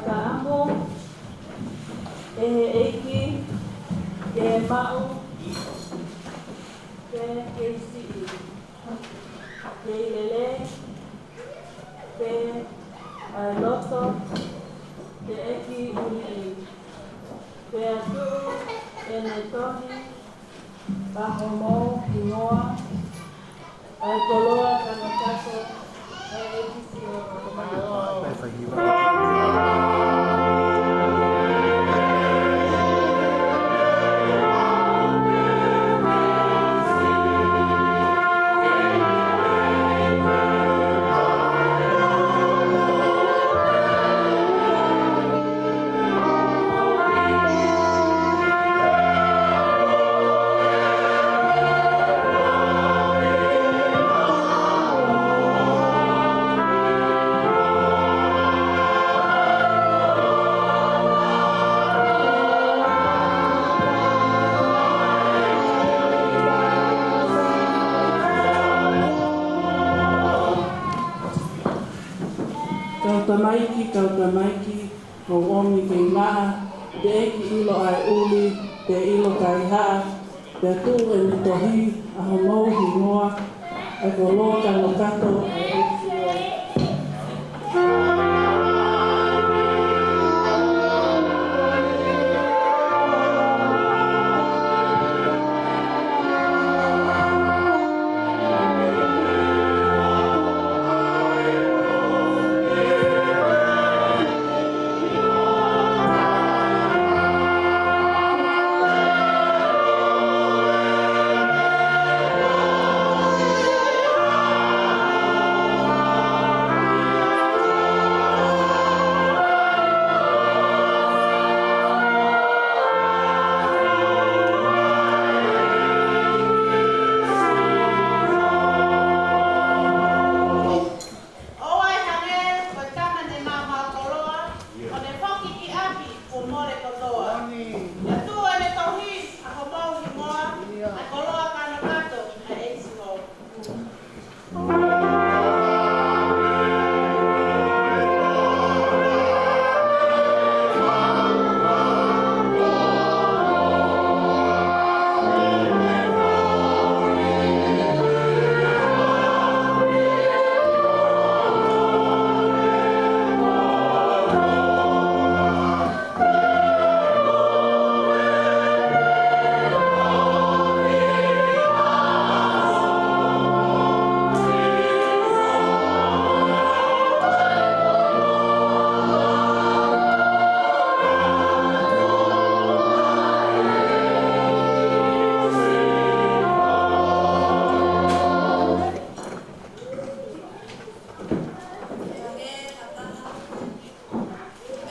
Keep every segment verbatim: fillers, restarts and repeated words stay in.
Fakaʻamu ʻe he ʻEiki ke maʻu pē kei siʻi, kei lelei pē ʻa e loto teʻeki ʻuliʻi. Pea tuʻu ʻene tohi ʻa homou hingoa, ʻa e koloa kanokato ʻa e ʻEiki Sihova. Kau tamaiki, kau tamaiki, ʻoku ou ʻomi ke maʻa, teʻeki ʻilo ʻa e ʻuli, pe ʻilo kaihaʻa, pea tuʻu ʻene tohi ʻa homou hingoa, ʻa e koloa kanokato ʻa e ʻEiki Sihova. ʻOua ʻe hangē ko e tama ne maumau koloa, ʻo ne foki ki ʻapi kuo mole kotoa. Pea tuʻu ʻene tohi ʻa homou hingoa, ʻa e koloa kanokato ʻa e ʻEiki Sihova.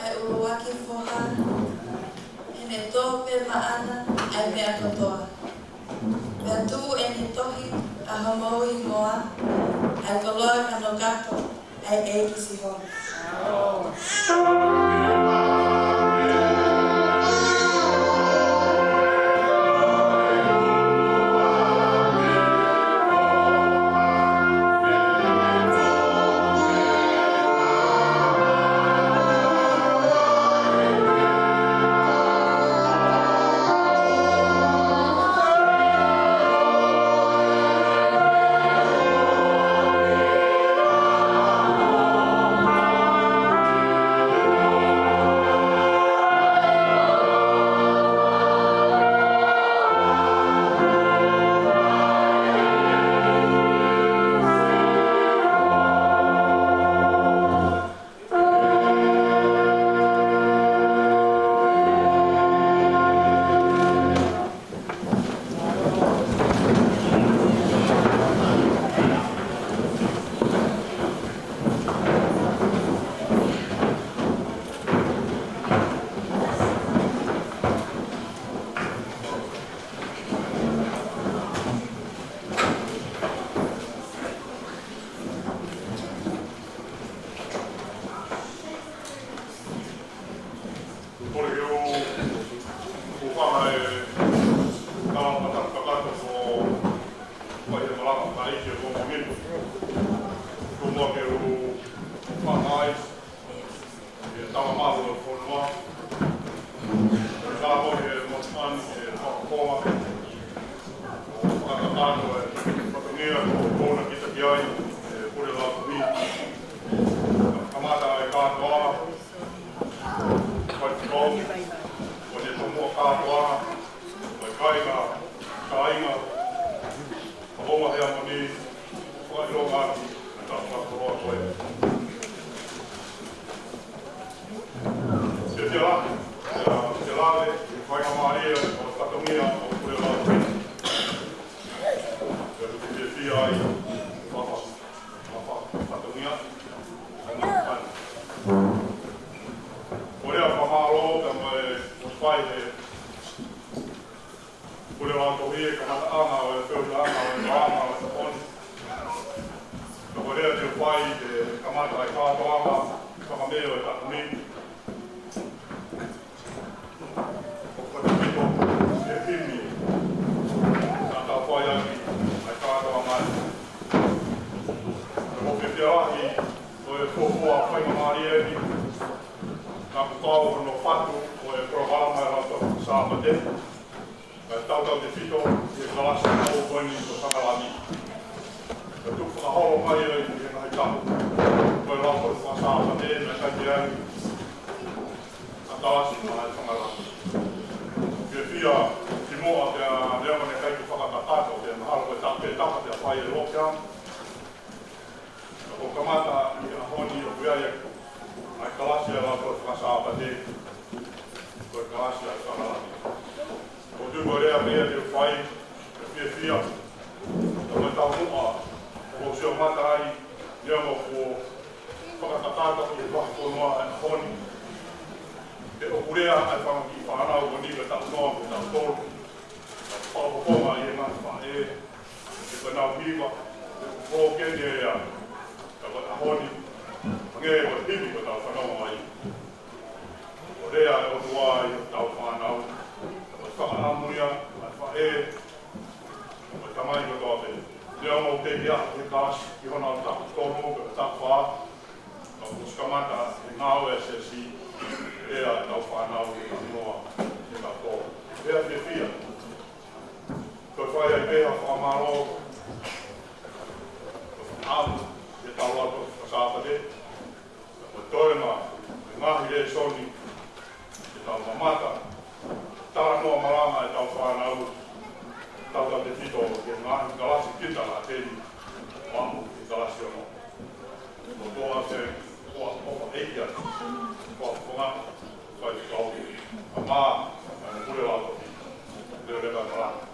ʻE ʻuluaki foha, ʻe ne tō pē maʻana ʻa e meʻa kotoa. Pea tuʻu ʻene tohi ʻa homou hingoa, ʻa e koloa kanokato ʻa e ʻEiki Sihova. Fonua. Ka ko e motuʻa ni e fakakonga ʻo fakakakato e fatongia ko e kona kita ki ai, e Pule Lautohi. Kamata e kātoanga, fai tau, ko e tomuʻa kātoanga, ko e kāinga, kāinga, ʻa Tonga Heamoni, fakaʻilonga ʻaki ʻa e taʻu fakakoloa ko ē. Fiefia lahi, ʻa, ke lave, faingamālie, ʻo e fatongia ʻo e Pule Lautohi. Pea ʻoku fiefia ai, faka-, faka-, fatongia. Ko e lea fakamālō, pea mo e, mo e fai he Pule Lautohi e kamataʻanga ʻo e feohiʻanga ʻo e malanga ʻo e ʻaho ni. Ka ko e lea te u fai ke kamata e kātoanga fakamē ʻo e taʻu ni. ʻOku tefito e himi naʻa tau fai ʻaki ʻa e kātoanga ni. Ka ʻoku fiefia lahi ʻo e fuofua faingamālie ni naʻa ku kau hono fatu ʻo e polokalama e Lautohi Sāpate. Kae tautautefito ʻi he kalasi ʻo e ʻaho ni ko Sākalani. Ka tuku fakaholo mai ai ʻi he ngaahi taʻu ko e Lautohi Fakasāpate naʻe ʻikai ke ai ha kalasi maʻa e Sākalani. Fiefia kimuʻa pea neongo naʻe ʻikai ke fakakakato pea mahalo ko e taʻu pē taha pea fai e lockdown. Ka ko e kamata ʻi he ʻaho ni ʻoku ʻi ai ʻa e kalasi ʻa e Lautohi Fakasāpate, ko e kalasi ʻa e Sākalani. ʻOku ou tui ko e lea pē ia te u fai, ʻe fiefia, ka ko e taumuʻa ʻoku ou sio mata ai, neongo kuo fakakakato ʻi he vahefonua e ʻaho ni, he ʻoku lea ʻa e fanga kiʻi fānau ko eni ko e taʻu noa, ko e taʻu tolu. Fakapoponga ʻi he ngaahi faʻē, ʻi heʻenau hiva, ʻoku kei lea, ka ko e ʻaho ni, hangē ko e himi ko ʻetau fanongo ai. Ko e lea ʻa e ʻOtua ʻi hotau fānau, ka ko e fakaʻamu ia ʻa e faʻē, ka ko e tamai kotoa pē. Neongo ʻoku teʻeki ai ke kalasi ki honau taʻu tolu pe taʻu fā, ka kuo ʻosi kamata e ngāue ʻa e siasi, ʻa ʻetau fānau ʻi he taʻu noa, ʻi he taʻu tolu. Pea fiefia. Ko e fai ai pē ha fakamālō, ko e fakaʻamu, ʻi heʻetau Lautohi Fakasāpate, ko e toenga e ngaahi lēsoni, ʻetau mamata, talanoa malanga ʻetau fānau, tautautefito ki he ngaahi kalasi kinitangāteni, ʻo aʻu ki he kalasi ono. Ko e toa se, ko e ʻofa ʻeiki atu, ko e ʻofa, fai kau, ʻa mā, ʻa e Pule Lautohi, leveleva malanga.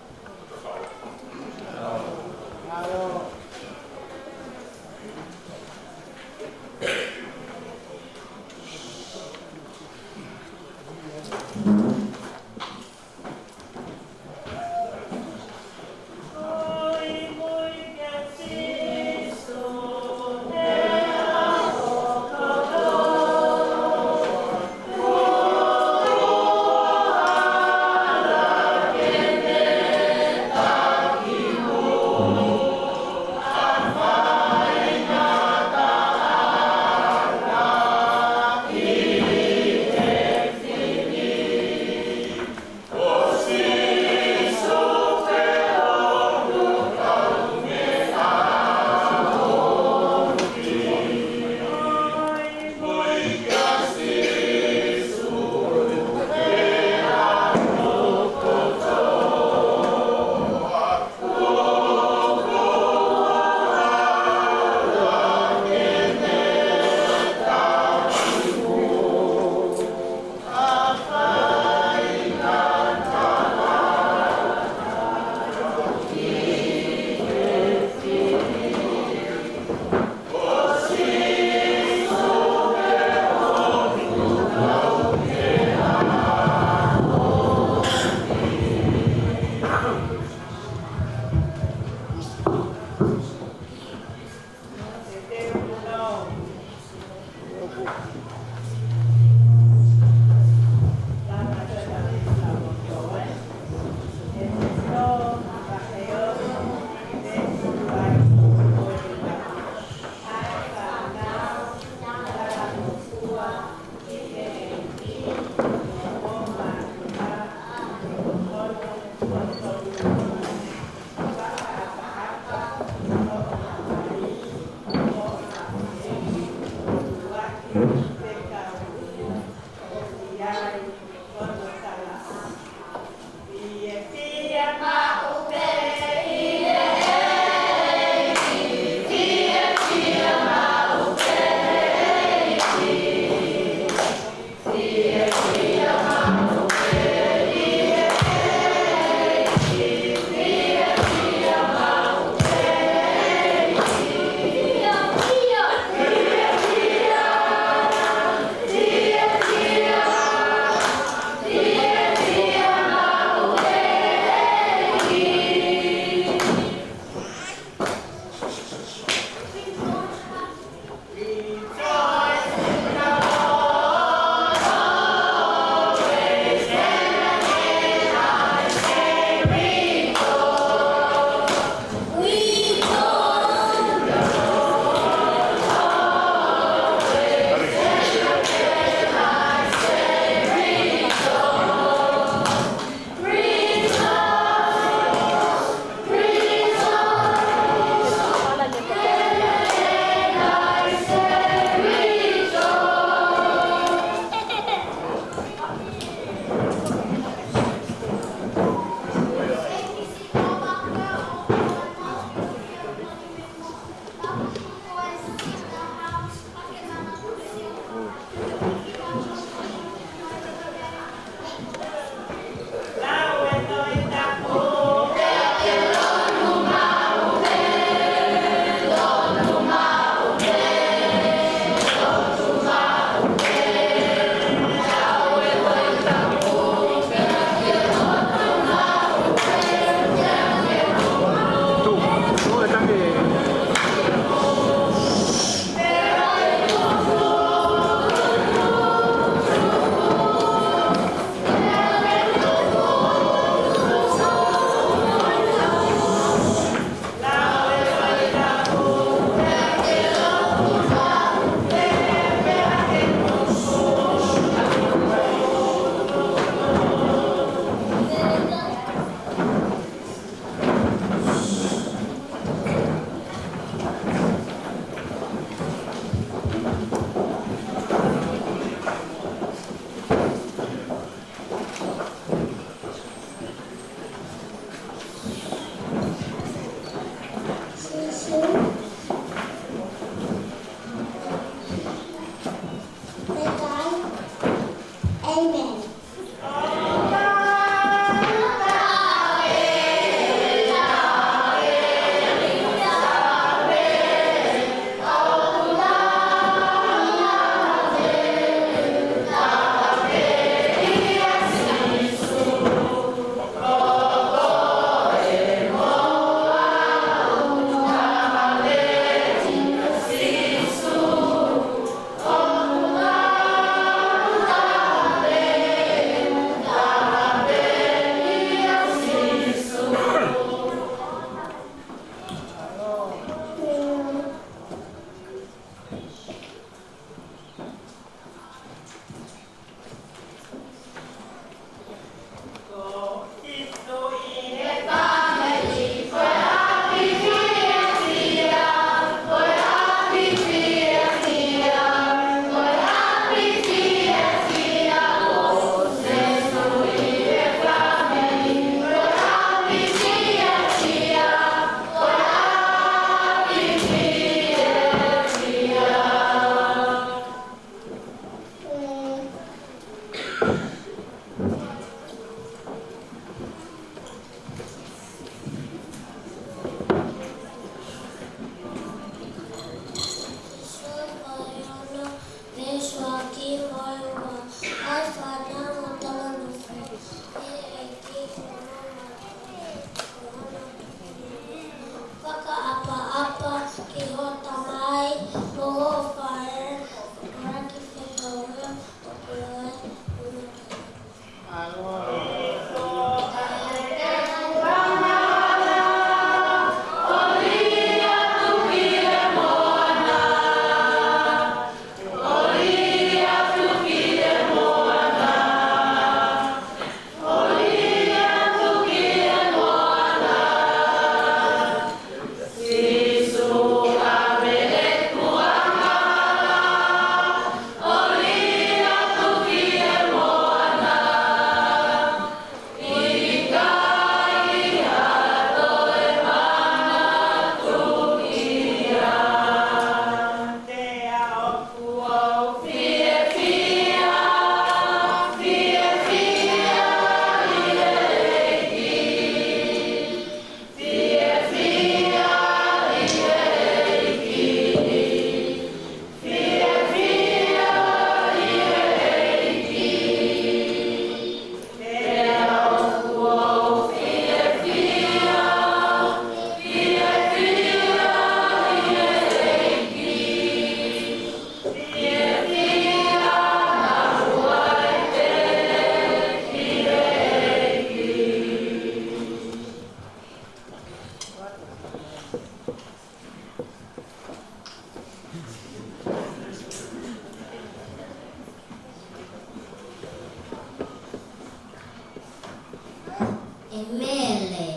ʻE Mele,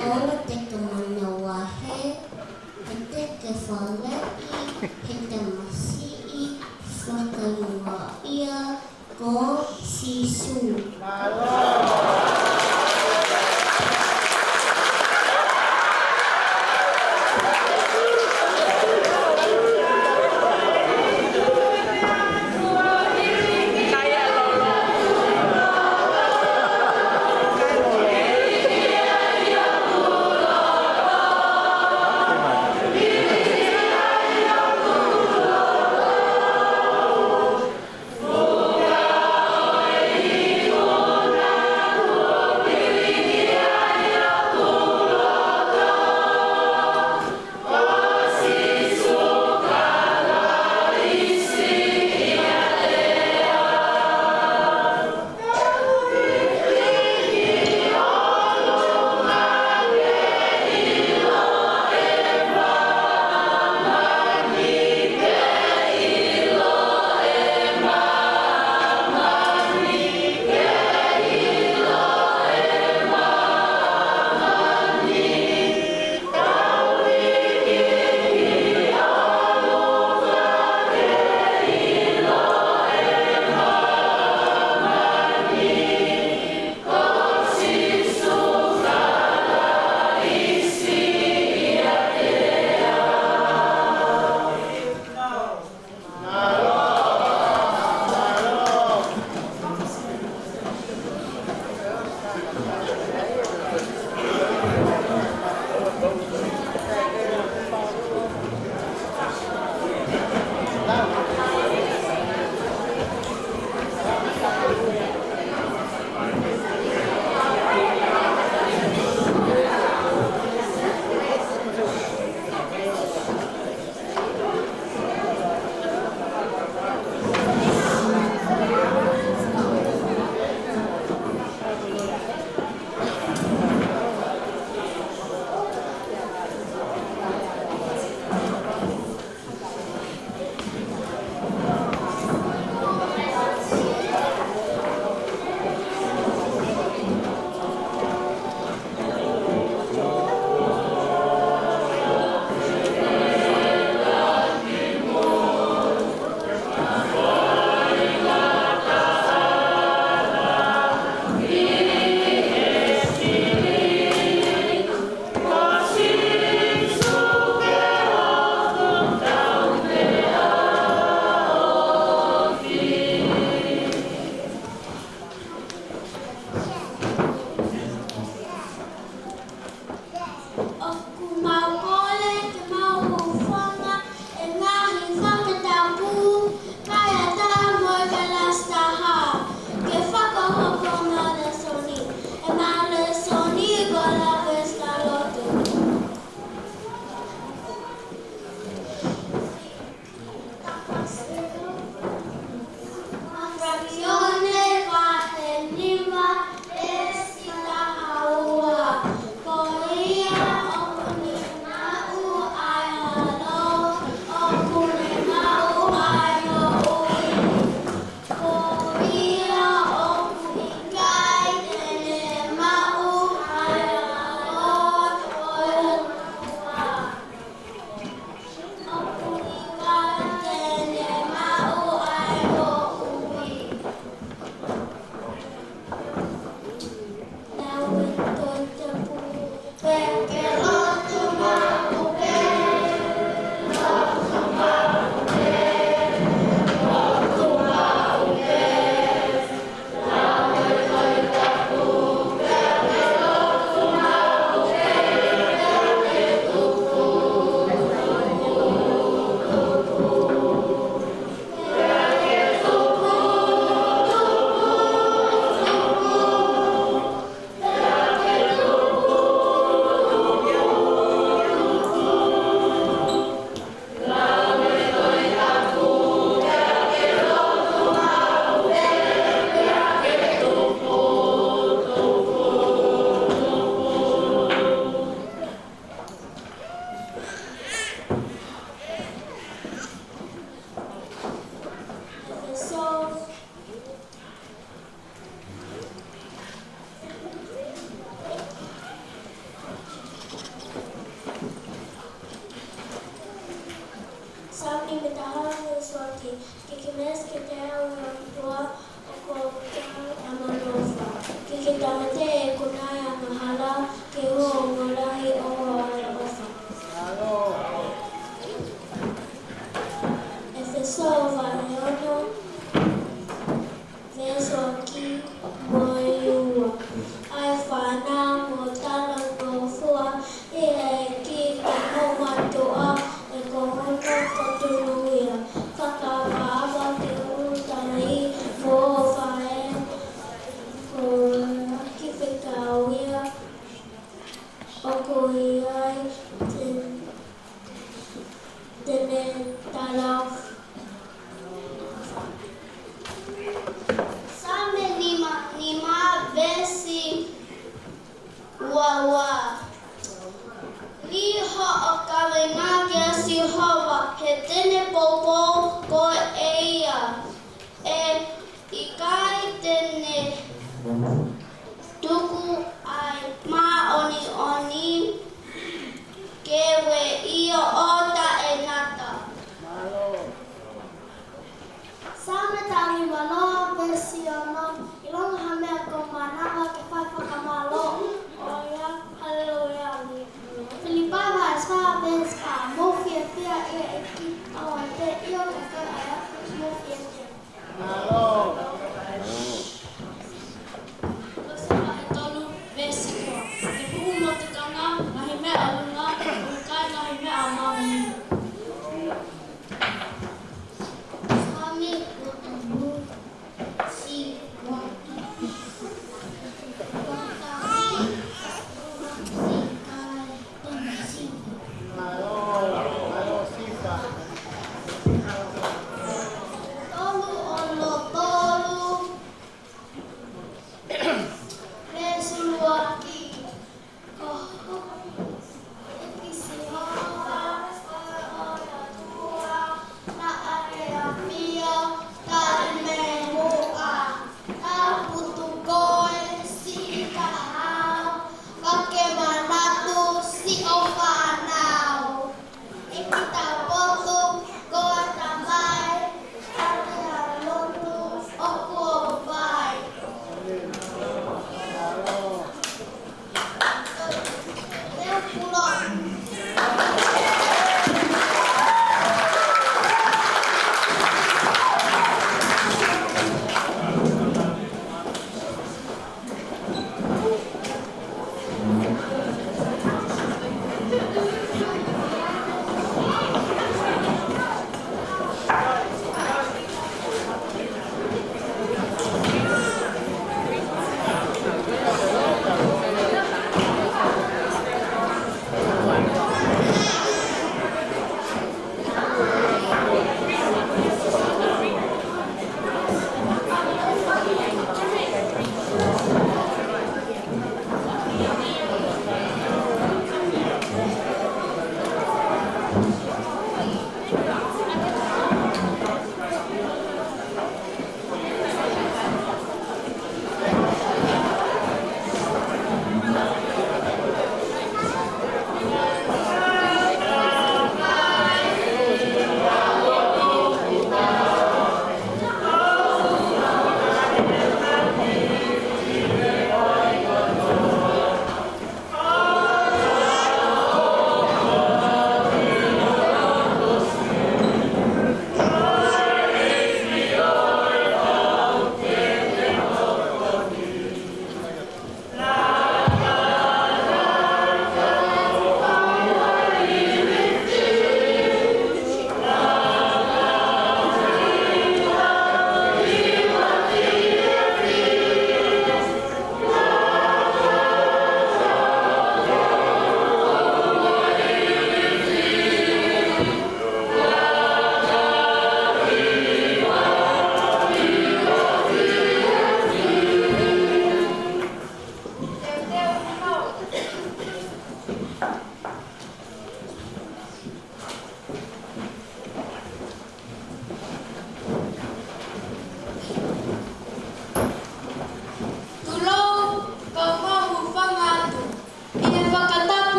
ʻoua te ke manavahē, he te ke fālaki, he te ke masiʻi, fakaingoa ia ko Sīsū.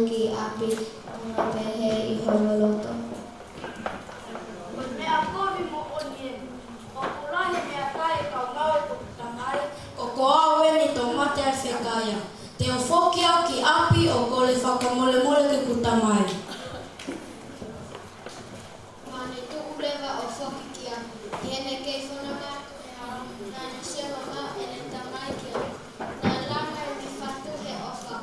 ki ʻapi, ʻo na pehē ʻi hono loto: Ko e meʻa kovi moʻoni eni. ʻOku lahi e meʻakai ʻi he kau ngāue ʻa hoku tamai, ko au eni ʻoku mate ai e fekaia. Te u foki au ki ʻapi ʻo kole fakamolemole ki hoku tamai. Naʻa ne tuʻu leva ʻo foki ki ʻapi. Heʻene kei fononga atu he ʻaho, naʻa ne sio mamaʻo ʻene tamai ki ʻapi. Naʻe langa ʻene fatu he ʻofa.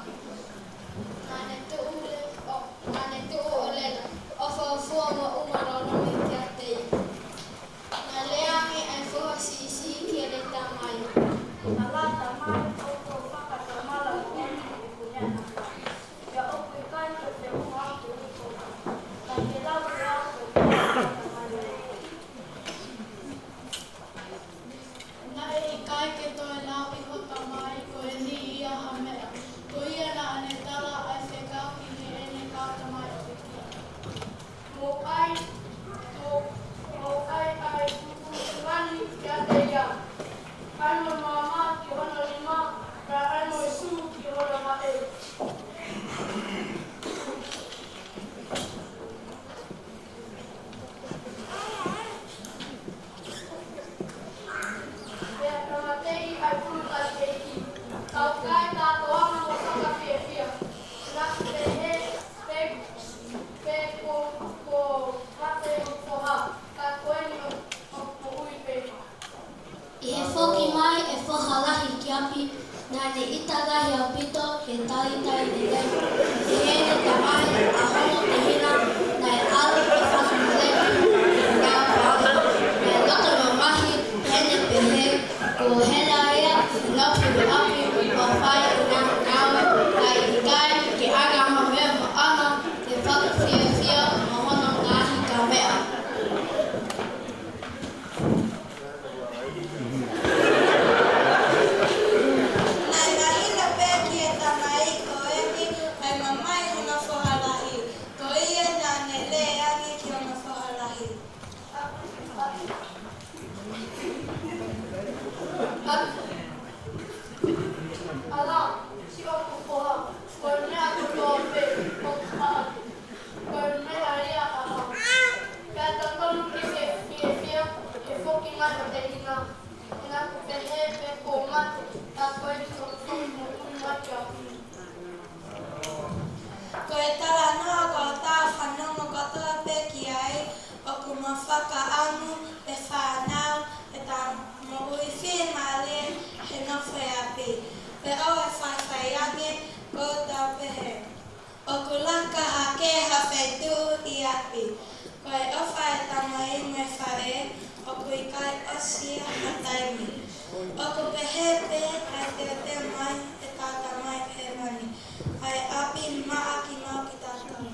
Naʻa ne tuʻu le-, ʻo, naʻa ne tuʻu ʻo lela, ʻo fuofua mo ʻuma lolomi kiate ia. Naʻe lea ange ʻa e foha siʻisiʻi ki heʻene tamai: ʻAlā tamai, ʻoku ou fakatomala moʻoni ʻi heʻeku meʻa naʻa ku fai. Pea ʻoku ʻikai ke u feʻunga au ki he ui kotoa, ka ke lau pē au ko e meʻa ʻa ho tamai. Naʻe ʻikai ke toe lau ʻe ho tamai ko eni ia ha meʻa. Ko ia naʻa ne tala ʻa e fekau ki heʻene kau tamaioʻeiki: Mou ʻai, mou, mou ʻai ʻa e tuʻutuʻuni kiate ia. ʻAi mo e maama ki hono nima, pea ʻai mo e sū ki hono vaʻe. Pea tāmateʻi ʻa e pulu taʻeʻeiki, kau kai kātoanga mo fakafiefia. Naʻa ku pehē pē, pē kuo, kuo mate hoku foha, ka ko eni ʻoku, ʻoku moʻui pē. ʻI he foki mai e foha lahi ki ʻapi, naʻa ne ʻita lahi ʻaupito he talitali lelei. Pehē ʻe heʻene tamai ʻa hono tehina naʻe ʻalu ʻo fakamolemole ki honau paʻanga. Naʻe loto mamahi, pea ne pehē kuo hela ia ʻi hono pulu ʻapi ʻo fai ʻena ngāue, kae ʻikai ke ʻai ha meʻa maʻana ke fakafiefia mo hono ngaahi kameʻa. Naʻe mahino pē ki he tamai ko eni ʻa e mamahi hono foha lahi. Ko ia naʻa ne lea ange ki hono foha lahi: ʻA, ʻa, ʻa, ʻalā, siʻoku foha, ko e meʻa kotoa pē ʻoku ʻaʻaku. Ko e meʻa ia ʻaʻau. Pea totonu ke ke fiefia he foki mai ho tehina. Naʻa ku pehē pē kuo mate, ka ko eni ʻoku moʻui mai ki ʻapi. Ko e talanoa kuo tau fanongo kotoa pē ki ai, ʻoku mou fakaʻamu, ʻe fānau, ʻetau moʻui fiemālie he nofo ʻi ʻapi. Pea ʻoua ʻe faifai ange, ʻoku tau pehē: ʻOku laka hake ha feituʻu ʻi ʻapi. Ko e ʻofa ʻa e tamai mo e faʻē, ʻoku ʻikai ʻosi ia ha taimi. ʻOku pehē pē ʻa e teuteu mai ʻetau Tamai Hēvani, ʻa e ʻapi maʻa kimautolu kitautolu.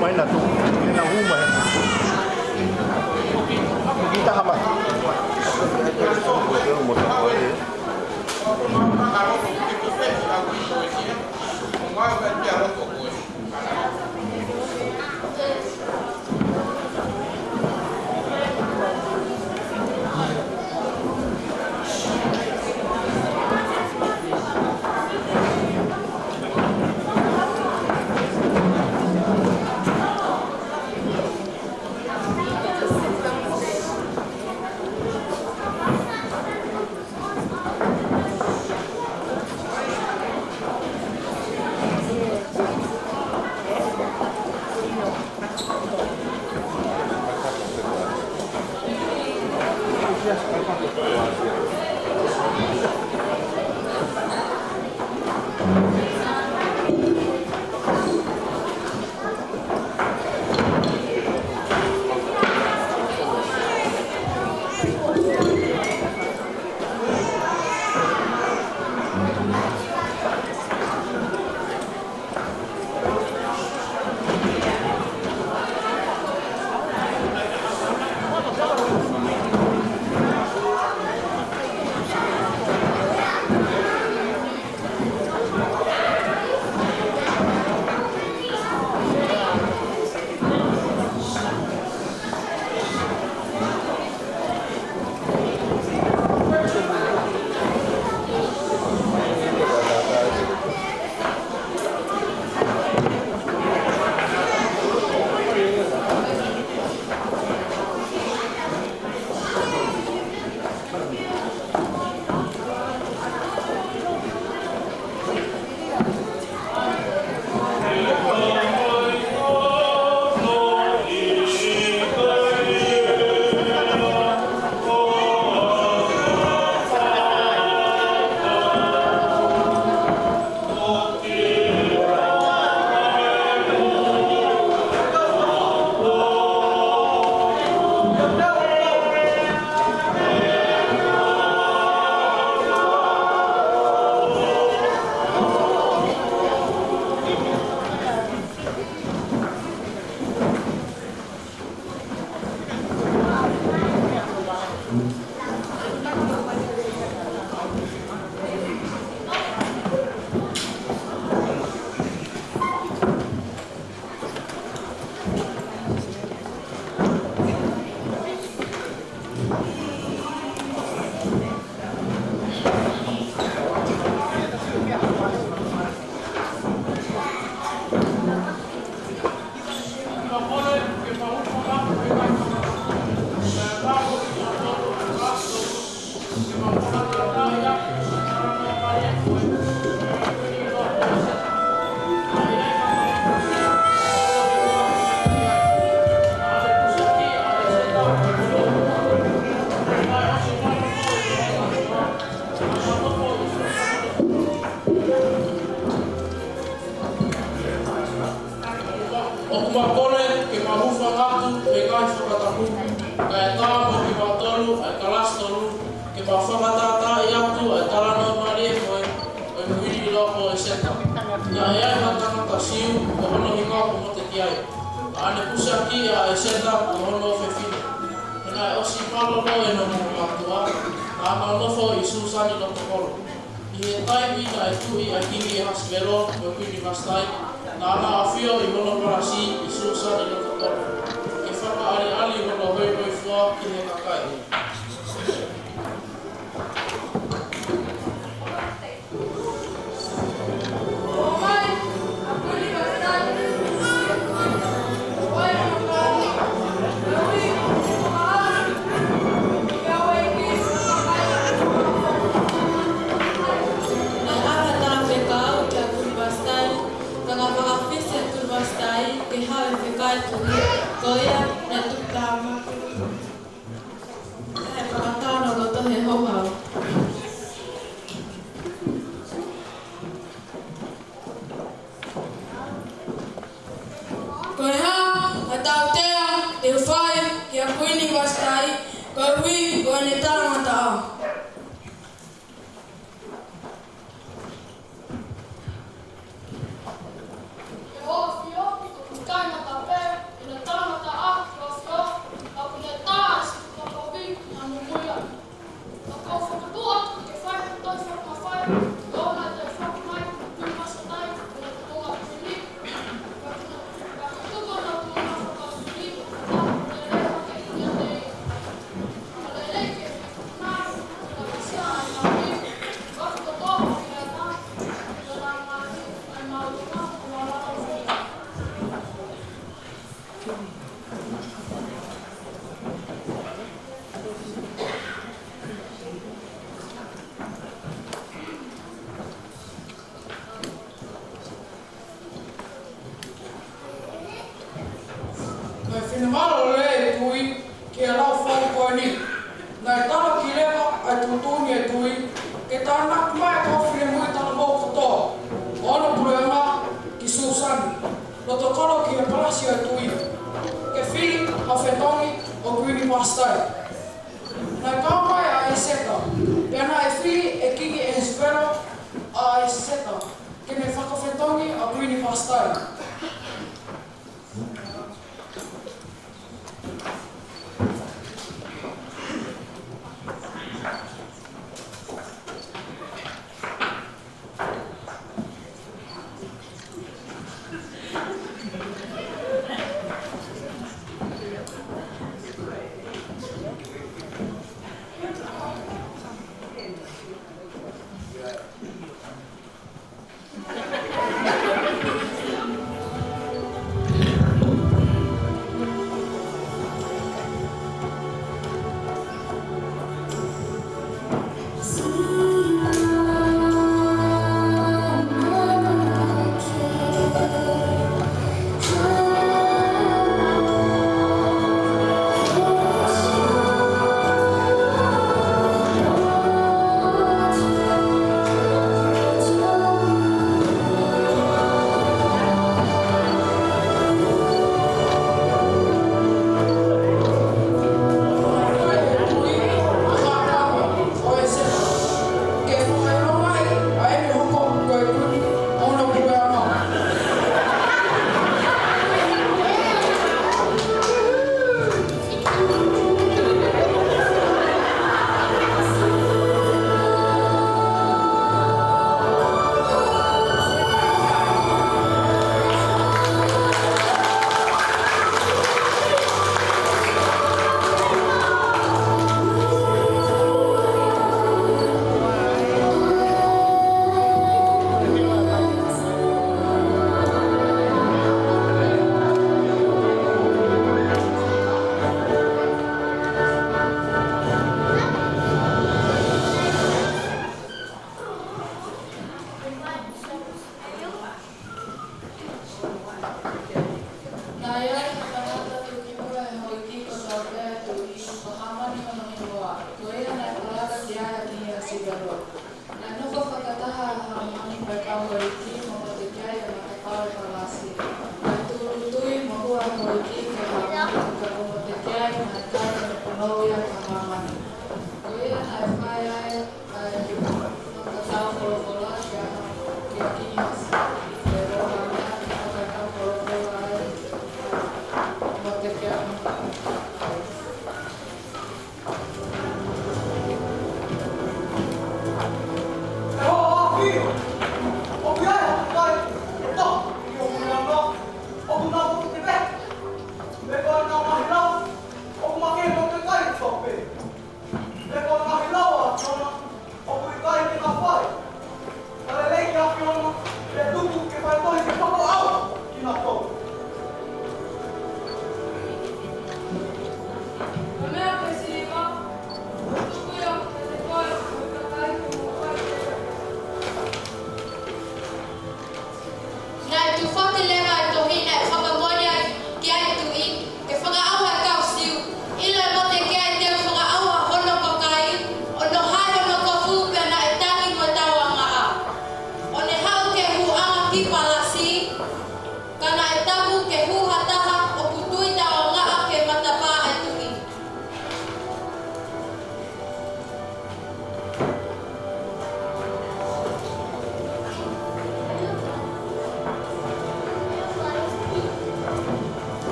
Mai na tu, na hū mai. Ki taha mai. ʻOku mau kole ke mau hūfanga atu he ngaahi fakatapu, kae ʻatā mo kimautolu ʻa e kalasi tolu, ke mau fakatātaaʻi atu ʻa e talanoa mālie ko ē ʻo e kuini ʻi loko ʻo ʻEseta. Naʻe ʻi ai ha tangata Siu, ko hono hingoa ko Motekiai. Naʻa ne pusiaki ʻa ʻEseta ko hono ʻofefine. He naʻe ʻosi mālōlō ʻene ongo mātuʻa, naʻa nau nofo ʻi Susani loto kolo. ʻI he taimi naʻe tuʻi ʻa e kingi ʻAhasivelo ko e Kuini Vasitai, naʻa na ʻafio ʻi hono palasi ʻi Susani loto kolo, ke fakaʻaliʻali hono hoihoifua ki he kakai. Naʻe ʻave ha talafekau kia Kuini Vasitai, ka naʻe fakafisi ʻa Kuini Vasitai ke haʻu ʻo fekau e tuʻi, ko ia naʻe tuʻu taha mā. Kae fakatau hono loto he houhau. Ko e hā ha tautea te u fai kia Kuini Vasitai, koeʻuhi ko ʻene talangataʻa? Ke ʻoua ʻe fio, ʻoku ʻikai ngata Kuo ne tā mataʻaki ʻo fio, ʻa kuo ne tā ʻa e sipi kovi, naʻa mumuia. Ka kuo u fakapuʻa ke fai ha toe fakamafai, ʻo na te fakamai, kui masatai, kuo ne tuʻunga kui ni, ka kuo ne, ka kuo tuku na tuʻunga fakafili, ka kuo ne lele hake ia te ia. Ka lele ke fai nai, ka kisia ai nai, ka kuo tō ki he ata, ka nai nai, ai mau tuka, ka mau lava. Naʻe finangalo lelei e tui ki he lau fou ko eni. Naʻe tala ki leva ʻa e tuʻutuʻuni e tui, ke tānaki mai e kau finemui talavou kotoa ʻo Hono Puleʻanga ki Susani, loto kolo ki he palasi ʻo e tui, ke fili ha fetongi ʻo Kuini Vasitai. Naʻe kau mai ʻa ʻEseta, pea naʻe fili ʻe Kingi ʻEhesivelo ʻa ʻEseta ke ne fakafetongi ʻa Kuini Vasitai. Naʻe ʻi ai ha tangata tuki pē ʻe he houʻeiki kotoa pē ʻa e tuʻi, ko Hāmani hono hingoa. Ko ia naʻe palata ki ai ʻa Kingi ʻAhasivelo. Naʻe nofo fakataha ʻa Hāmani mo e kau houʻeiki mo motuki ai ʻa e matapā ʻo e palasi. Naʻe tūʻulutui mo hua ʻa e houʻeiki kia Hāmani, ka ko e motuki ai naʻe ʻikai ke ne punou ia kia Hāmani. Ko ia naʻe fai ai ʻa e fakatau folofola kia, kia Kingi ʻAhasivelo, naʻe fakatau folofola ai ʻa e motuki ai.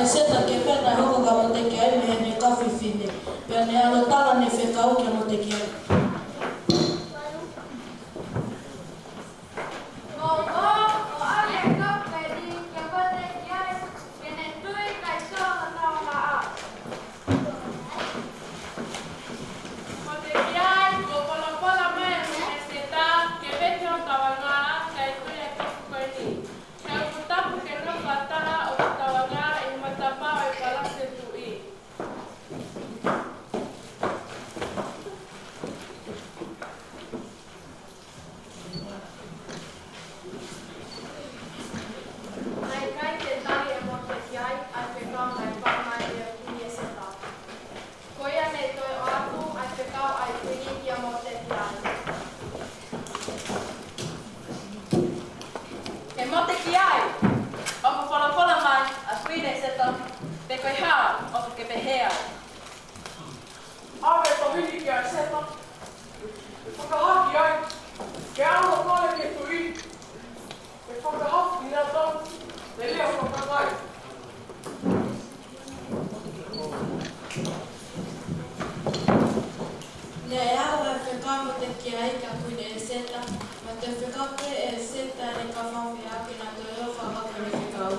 ʻEseta ke pehē naʻe hoko kia Motekiai mei heʻene kau fefine, pea ne ʻalu ʻo tala ʻene fekau kia Motekiai. Mou ō ʻo ʻave e kapu ko eni kia Motekiai, ke ne tui kae tō hotau angahala. Motekiai, kuo folofola mai ʻa ʻEseta ke vete hotau angahala kae tui e kapu ko eni. He ʻoku tapu ke nofo ha taha ʻoku tau angahala ʻi he matapā ʻo e palasi ʻo e tuʻi. Naʻe ʻikai ke tali ʻe Motekiai ʻa e fekau naʻe fai mai ʻe he kuini ʻEseta. Ko ia naʻe toe ʻoatu ʻa e fekau ʻa e kuini kia Motekiai. ʻE Motekiai, ʻoku folofola mai ʻa Kuini ʻEseta, pe ko e hā ʻoku ke pehē ai? ʻAve e tohi ni kia ʻEseta, ke fakahaofi ai, ke ʻalu ʻo kole ki he tuʻi, ke fakahaofi kinautolu mei he leʻo ʻo e kakai. Naʻe ʻalu ʻa e fekau ʻa Motekiai kia Kuini ʻEseta, pea toe fekau pē ʻe ʻEseta ʻene kau fefine ke na toe ō ʻo fakahoko ʻene fekau.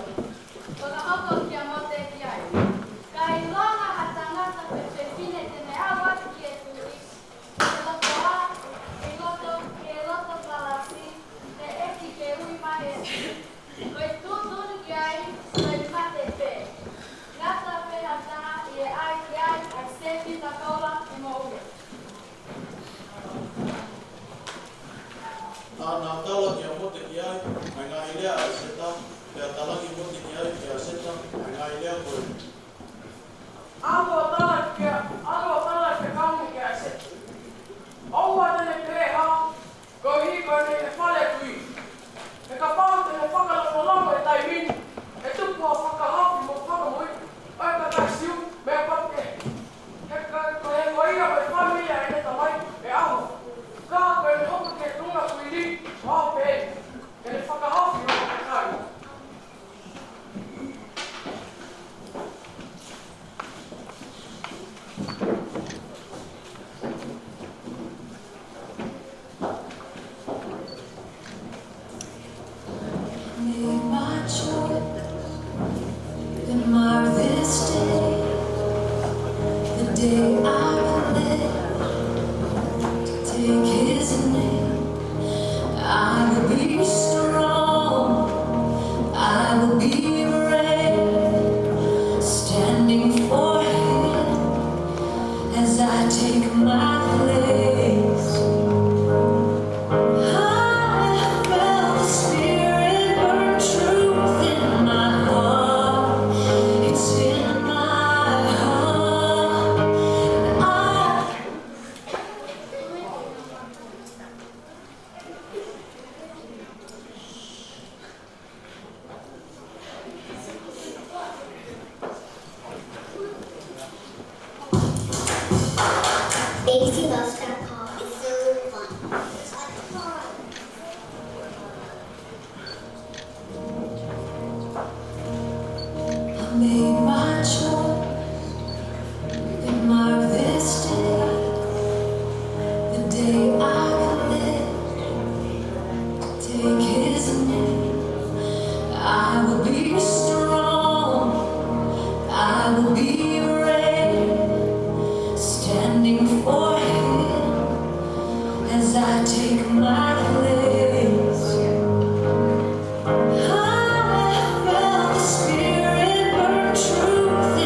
Fakahoko kia Motekiai. Ka ʻilonga ha tangata pe fefine te ne ʻalu atu ki he tuʻi, ki he loto ʻā, ki he loto, ki he loto palasi, teʻeki ke ui mai e tuʻi. Ko e tuʻutuʻuni ki ai, ko e mate pē. Ngata pē ha taha ʻi he ʻai ki ai ʻa e sēpita koula ʻi moʻui. Naʻa na tala kia Motekiai ʻa e ngaahi lea ʻa ʻEseta, pea talaki ʻe Motekiai kia ʻEseta ʻa e ngaahi lea ko eni. ʻAlu ʻo tala kia, ʻalu ʻo tala e fekau ni kia ʻEseta. ʻOua te ne pehē ha, koeʻuhi ko ʻene ʻi he fale ʻo e tuʻi. He kapau te ne fakalongolongo he taimi ni, ʻe tupu ha fakahaofi mo fakamoʻui ʻo e kakai Siu mei he patu kehe. He ka, ko e, ko ia mo e fāmili ʻa ʻene tamai ʻe ʻauha. Ka ko ʻene hoko ki he tuʻunga kuini, ʻo aʻu pē eni, ke ne fakahaofi hono kakai. May my joy be marked this day, the day I live to take his name. I will be strong, I will be brave, standing for him as I take my place. I felt the Spirit burn truth in my heart. It's in my heart. I Daisy loves that car. It's so fun. I made my choice. It marked this day, the day I commit to take his name. I will be strong, I will be brave, standing for him as I take my place. I felt the Spirit burn truth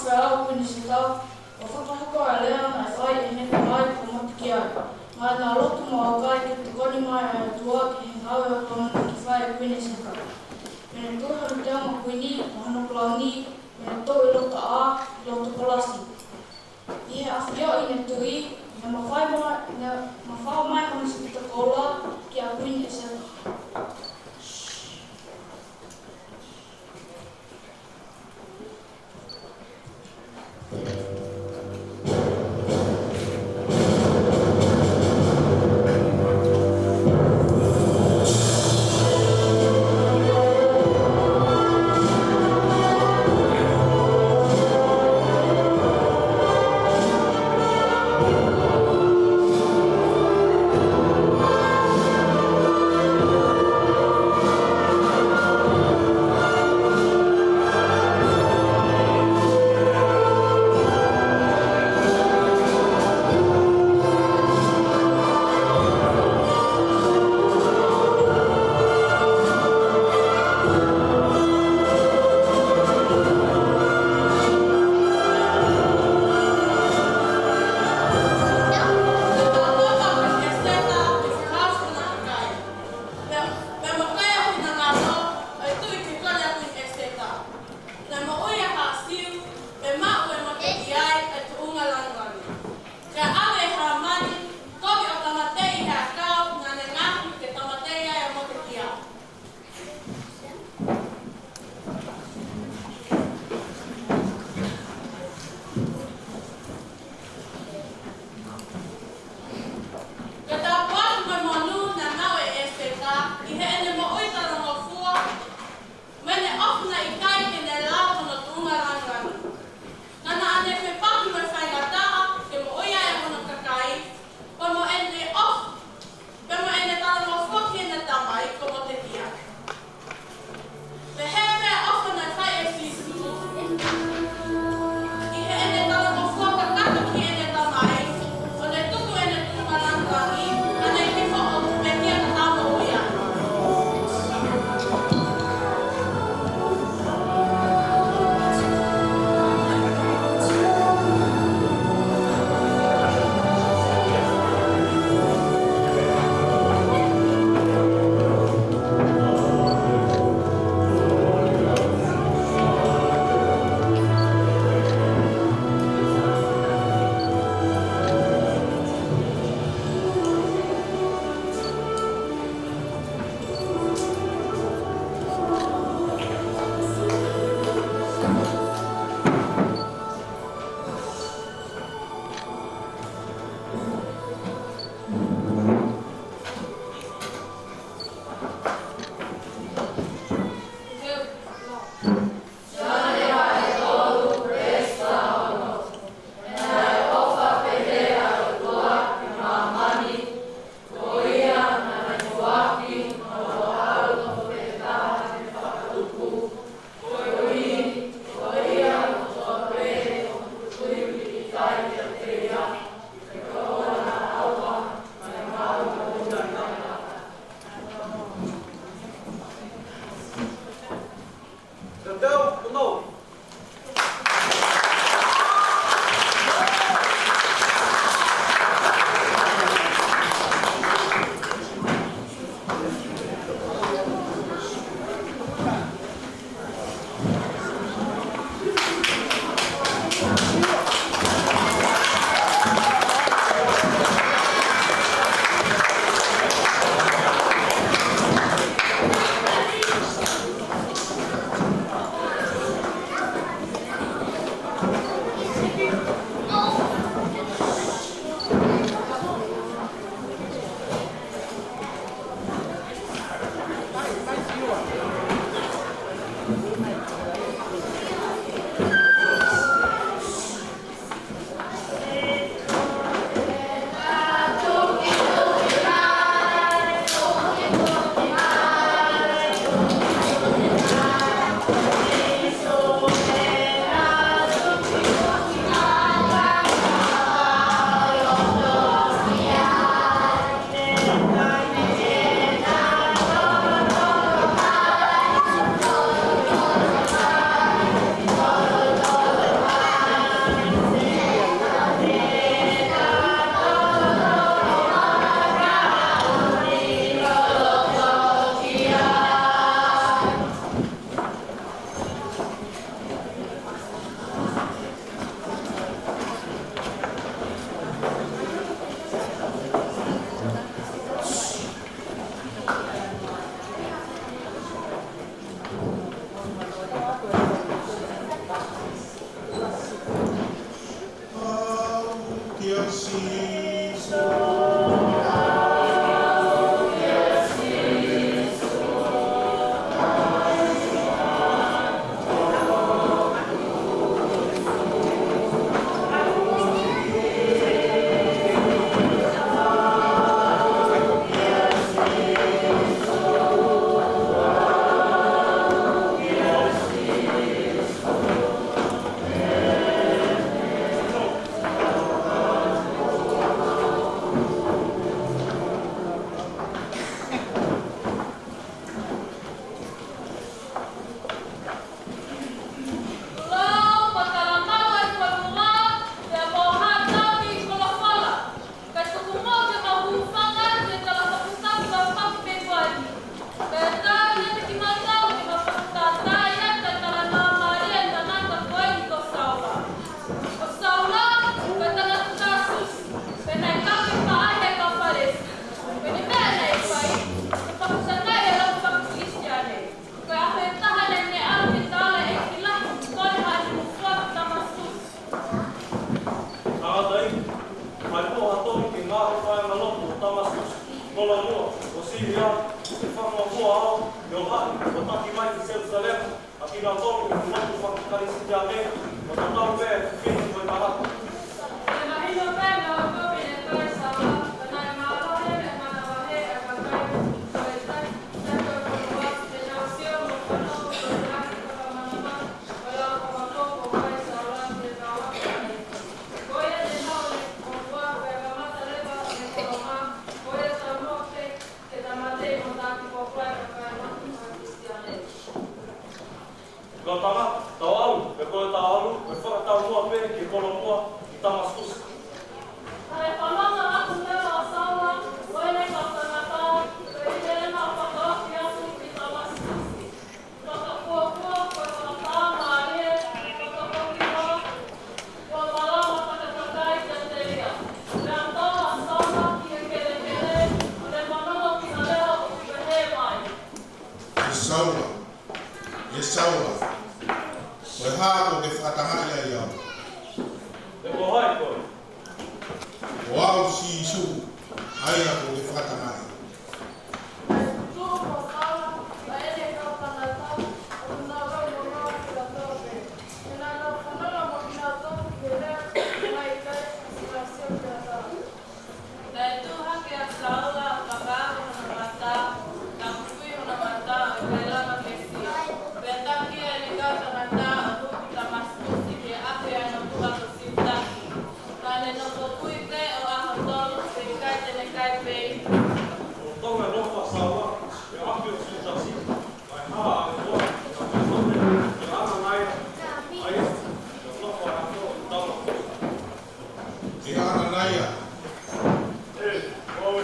Faiʻanga Kuini ʻEsetā, ʻo fakahoko ʻa e lea naʻe fai ʻe Hēkalaia ko Motekiai. Naʻa na lotu mo ʻaukai ke tokoni mai ʻa e ʻOtua ki he ngāue ʻoku ʻamanaki fai ʻe Kuini ʻEsetā. Pea ne tui hono teunga kuini mo hono kalauni, pea ne tō ʻi loto ʻā, ʻi loto palasi. ʻI he ʻafioʻi ʻe he tuʻi, naʻe mafao mai, naʻe mafao mai hono sipitā koula kia Kuini ʻEsetā. Naʻe moʻui ʻa Hāseu, pea maʻu ʻe Motekiai ʻa e tuʻunga lāngilangi. Pea ʻave ʻe Hāmani, kovi ʻo tāmateʻi ʻi he ʻakau naʻa ne ngaohi ke tāmateʻi ai ʻa Motekiai. Ko e tāpuaki mo e monū naʻe maʻu ʻe ʻEsetā ʻi heʻene moʻui talangofua, mo ʻene ʻofa naʻe ʻikai ke ne lau hono tuʻunga lāngilangi. Ka naʻa ne fepaki mo e faingataʻa ke moʻui ai ʻa hono kakai, pea mo ʻene ʻofa, pea mo ʻene talangofua ki heʻene tamai ko Motekiai. Pehē pē ʻa e ʻofa naʻe fai ʻe Sīsū, ʻi heʻene talangofua kakato ki heʻene tamai, ʻo ne tuku ʻene tuʻunga lāngilangi, ka ne hifo ʻo pekia ka tau moʻui ai. Kolomuʻa, ko Siria, ʻe fakamuʻomuʻa au, ʻio haʻi, ʻo taki mai ki Selusalema, ʻa kinautolu ʻoku lotu faka-Kalisitiane, ʻo tatau pē ʻa e fefine ko e tangata. Naʻe mahino pē ʻe Hakopi ne kai Saula, ka naʻe mālohi ʻene manavahē ʻa e kakai, ko e taki, taki ʻo e fonua, te nau sio mo fanongo ko e taki fakamanamana, ko e lau fakakou ko kai Saula, te nau aka. Ko ia ne haʻu ʻene kōkua, pea kamata leva ʻene kolonga, ko ia taumuʻa ke, ke tāmateʻi mo taki kōkua ʻa e kakai lotu faka-Kalisitiane. Ko e tangata, tau ʻalu, pea ko e tau ʻalu, ʻe fakataumuʻa pē ki Kolomuʻa, ki Tamasikusi. Naʻe fanongo atu leva ʻa Saula, ko ʻene kau tangata, ko e ʻi heʻena fakaofi atu ki Tamasikusi. Fakafuofua, ko e fakataha mālie, fakafoki noa, kuo malava fakatakai kiate ia. Pea tō ʻa Saula ki he kelekele, ʻo ne fanongo ki ha leʻo ʻoku pehē mai. ʻE Saula, ʻe Saula, ko e hā kuo ke fakatangaʻi ai au? Pea ko hai koe? Ko au Sīsū, ʻa ia kuo ke fakatangaʻi. Tuʻu ko Saula, pea ʻene kau tangata, ʻo nau lau mo nau ki ha tope. Pea naʻa nau fanongo mo kinautolu ki he leʻo, ʻo nau ʻikai ke nau sio ki ha taha. Naʻe tuʻu hake ʻa Saula, ʻo fakaava hono mata, naʻe kukui hono mata, ʻo ʻikai lava ke sio. Pea taki ʻene kau tangata, ʻo hū ki Tamasikusi, ke ʻave ʻa e ʻOtua ko Siutasi. Ka ne nofo kui pē ʻo ʻaho tolu, pea ʻikai te ne kai pē. ʻO tonga nofa Saula, ʻi he ʻapi ʻo Siutasi, ʻa e hā ʻa e ʻOtua, ʻa e ʻOtua, ʻe ʻAnanaia, ʻa ia, ʻo nofo ʻa e ʻOtua, ʻi Tamasikusi. ʻE ʻAnanaia. ʻE, ʻoe.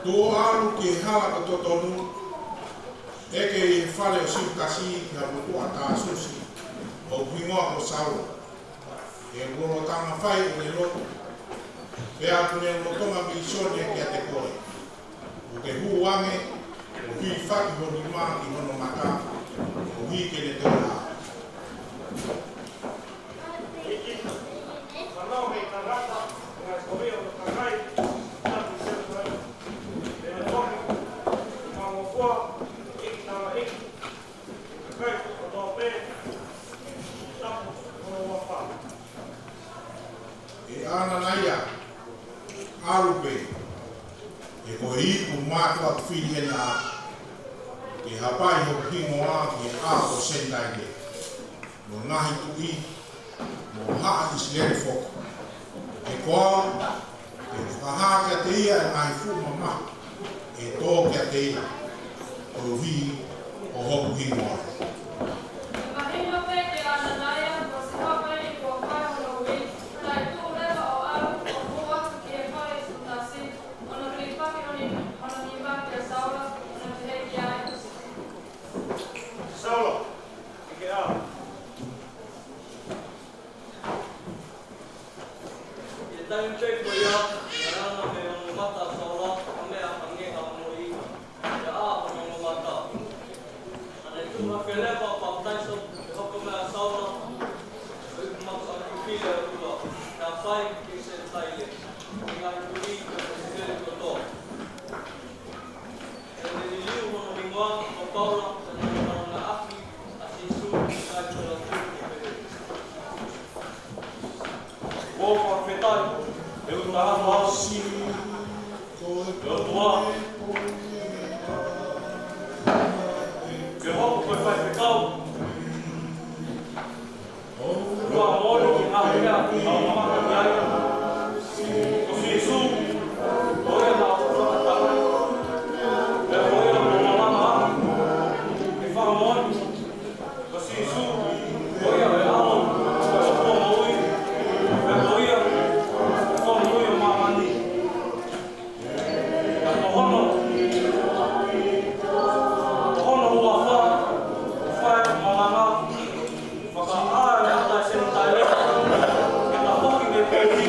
Tuʻu ʻo ʻalu ki he hala ko totonu, ʻeke ʻi he fale ʻo Siutasi ki ha motuʻa Tāsusi, ʻoku hingoa ko Saula. He kuo lolotonga fai ʻene lotu, pea kuo ne lolotonga vīsone kiate koe. ʻOku ke hū ange, ʻo hīfaki ho nima ki hono mata, koeʻuhi ke ne toe ʻā. ʻE ʻAnanaia, ʻalu pē, he ko e ipu mātuʻaki fili ena, ke hapai hoku hingoa ki he ʻao ʻo e Senitaile, mo e ngaahi tuʻi, mo e haʻa ʻIsileli foki. He ko au, ke fakahā kiate ia ʻa e ngaahi fuʻu mamahi ʻe tō kiate ia, koeʻuhi ko hoku hingoa. Mahino pē kia ʻAnanaia, ko Sihova eni kuo fai hono ui, naʻe tuʻu leva ʻo ʻalu, ʻo hū atu ki he fale ʻo Siutasi, ʻo ne hilifaki hono ni-, hono nima kia Saula, ʻo ne pehē ki ai. Saula, ʻi ke ʻā? ʻI he taimi pē ko ia, naʻe ʻalu mei hono mata ʻa Saula ha meʻa hangē ha moʻui, pea ʻā hono ongo mata. Naʻa ne tuʻu hake leva ʻo papitaiso, pea hoko mai ʻa Saula ko e ipu mātuʻaki fili ʻa e ʻOtua, pea hapai ki he Senitaile, ki he ngaahi tuʻi, pea mo ʻIsileli kotoa. Pea ne liliu hono hingoa ko Paula, pea ne talangaaʻi ʻa Sīsū, ʻikai pē ʻo tuku ke pehē. Kuo fakafetaʻi, he ʻoku taha noa si, ʻe ʻOtua, ke hoko ko e faifekau. Kuo moʻoni ki he ngaahi meʻa kuo u mamata ki ai. Ko Sīsū, ko ia naʻa ku fakatauange. Pea ko ia naʻa ku malanga atu ke fakamoʻoni. Ko Sīsū, ko ia ʻa e ʻAlo, ko e ʻOtua moʻui. Pea ko ia ʻa e fakamoʻui ʻo māmani. Pea ko hono, ko hono huafa, ko e fai ʻa e malanga, fakaʻā ʻa e mata ʻo e Senitaile, ke tafoki mei he povi,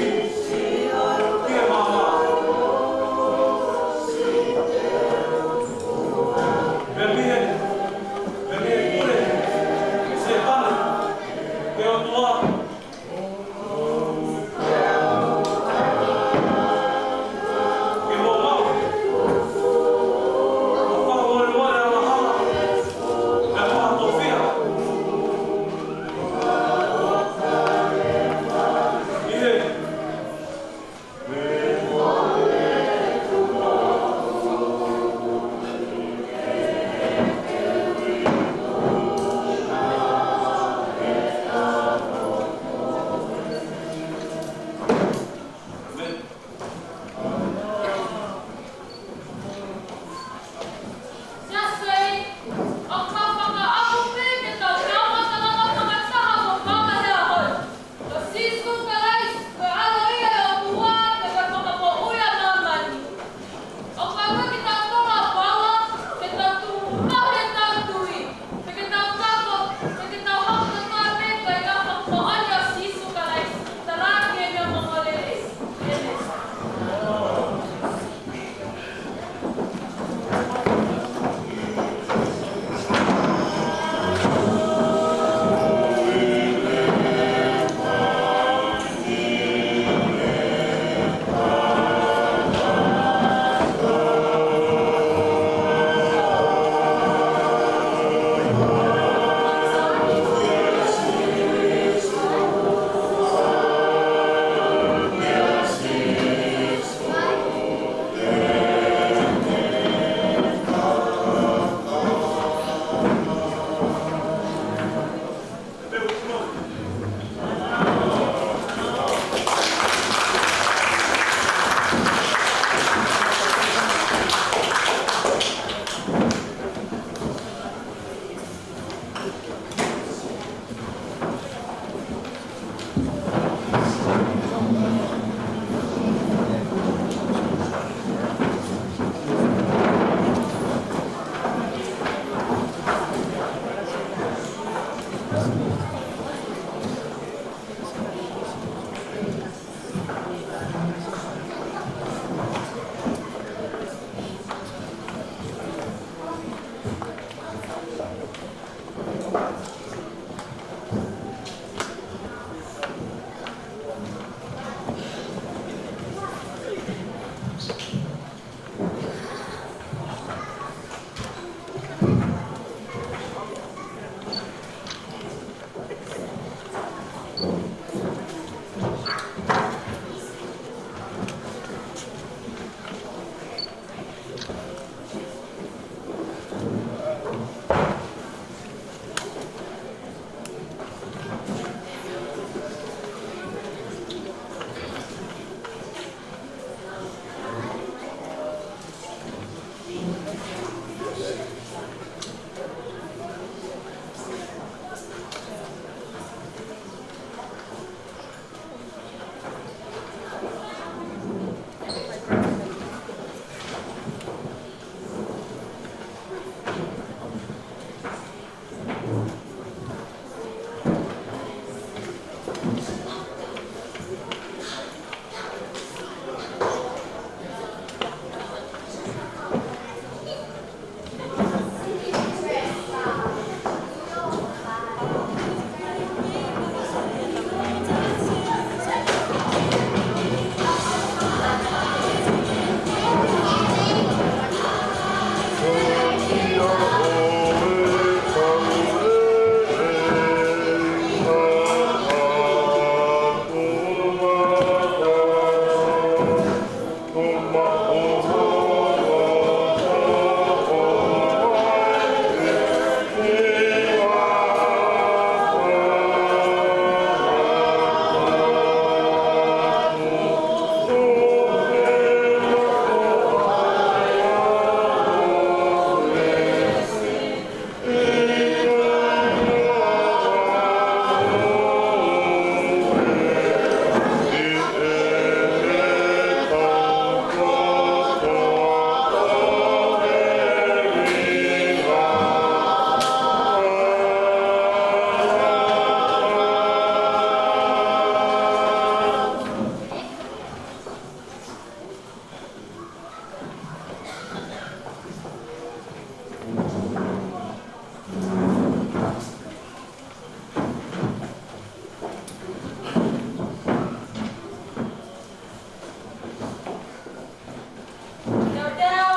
Teuteu,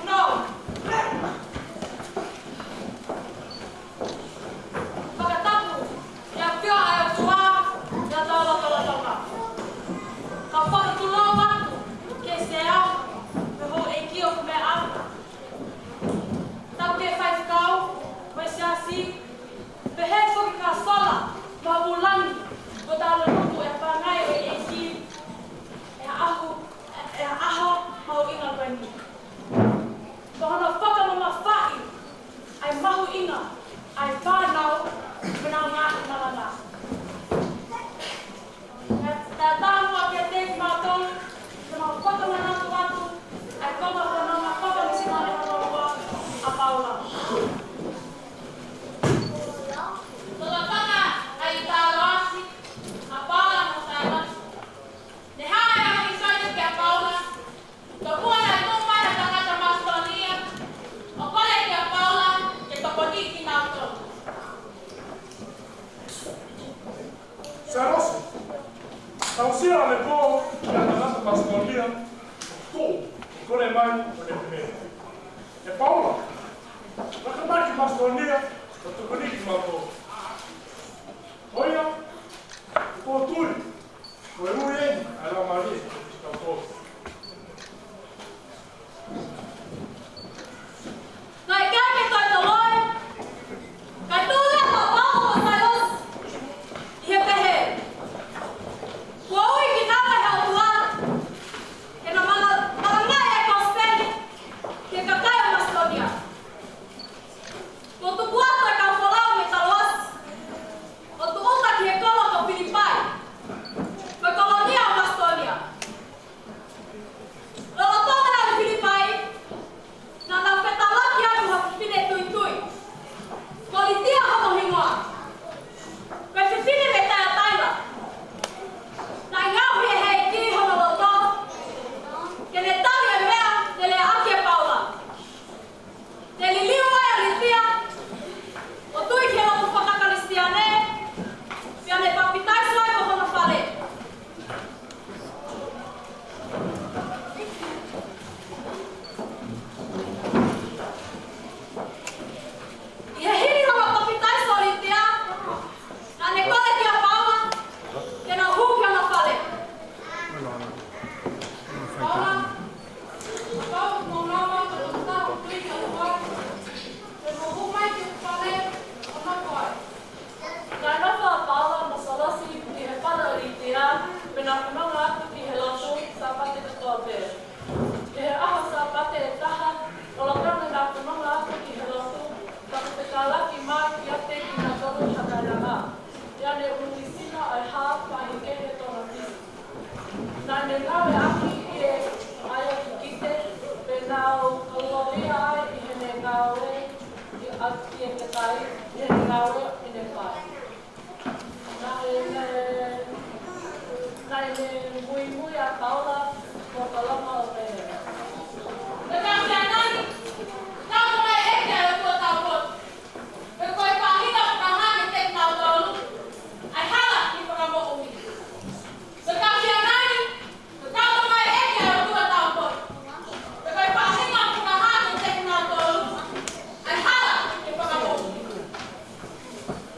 no. Fakatapu, ʻe ʻafio ʻa e ʻOtua, ʻi hotau lotolotonga. Kau fakatulou atu ki he Sea, mo e houʻeiki ʻoku meʻa. Tapu ki he faifekau, mo e siasi, pehē foki kia Sola, mo Vulangi, mo Talonuku ʻi he pangai ʻo e ʻEiki, ʻi he ʻaho, ʻi he ʻaho mahuʻinga ko eni. Ko hono fakamamafaʻi ʻa e mahuʻinga ʻa e fānau mei heʻenau ngaahi malanga. Ka tatau kiate kimautolu, ke mau fakamanatu atu ʻa e konga fononga fakamisinale hono ua ʻa Paula. Tolapanga ʻa e taloasi ʻa Paula mo Sailasi. Ne hanga ʻe he ʻAfisaisi kia Paula, tokua naʻe tuʻu mai ha tangata Masitōnia, ʻo kole kia Paula ke tokoniʻi kinautolu. Sailasi, tau sio ange pē ki he tangata Masitōnia, tuʻu, kole mai, ʻo ne pehē: ʻE Paula, laka mai ki Masitōnia, ʻo tokoniʻi kimautolu. Ko ia, ʻoku ou tui, ko e ui eni ʻa e Laumālie kiate kitautolu. Naʻe ʻikai ke toe toloi, kae tuʻu leva ʻa Paula mo Sailasi ʻi he pehē: Kuo ui kinaua ʻe he ʻOtua ke na mala-, malangaʻi e kosipeli ki he kakai ʻo Masitōnia. Kuo tuku atu e kau folau mei he talo Ngāue ʻaki ʻe ia ʻa e kikite, pea nau kolōlia ai ʻi heʻene ngāue, ʻi he ʻapi ʻa e kakai, ʻi heʻene ngāue ʻi heʻene fai. Naʻe, naʻe, naʻe muimui ʻa Paula mo Paloma ʻo pehē: Ko e kau siana ni, tau mai ʻeke ʻa e ʻOtua Taupotu. He ko e faʻahinga ʻoku na hangē kiate kinautolu ʻa e hala ki he fakamoʻui. Ko e kau siana ni, tau mai ʻeke ʻa e ʻOtua Taupotu. He ko e faʻahinga ʻoku na hangē kiate kinautolu ʻa e hala ki he fakamoʻui.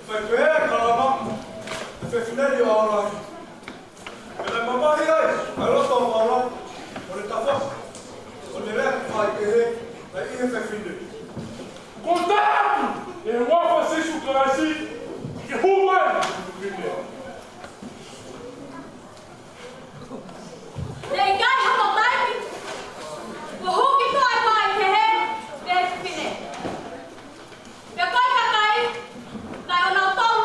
Fai pehē ʻe Paloma, ʻa e fefine ni ʻo ʻAulani. Pea naʻe mamahi ai ʻa e loto ʻo ʻAulani, ʻo ne tafoki, ʻo ne lea ki he faikehe naʻe ʻi he fefine. Ko e tapu ʻi he huafa ʻo Sīsū Kalaisi, ke hū mai ʻa e fefine. Naʻe ʻikai hano taimi, kuo hū ki tuʻa ʻa e faikehe, pea fefine. Pea ko e kakai, naʻe ʻonautolu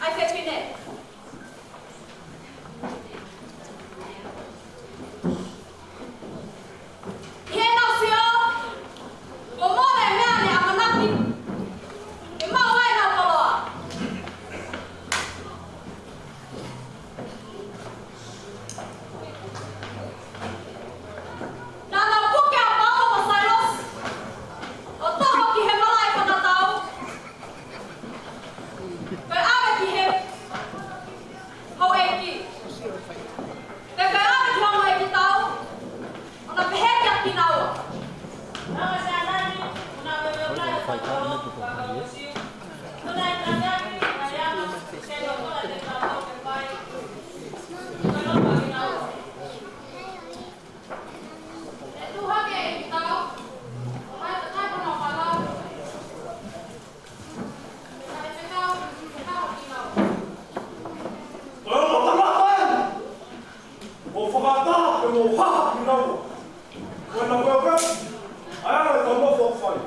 ʻa e fefine. ʻI heʻenau sio, kuo mole e meʻa ne ʻamanaki ke maʻu ai ʻenau koloa. Naʻa nau puke ʻa Paula mo Sailosi ʻo toho ki he malaʻe fakatau, pea ʻave ki he houʻeiki. Pea ʻave ki he houʻeikitau, ʻo na pehē kiate kinaua: ʻO fakaʻatā, ʻo fakaʻatā, ʻo haʻa kinaua. Ko ena ko e pē, ʻa ia ko e tama fofai.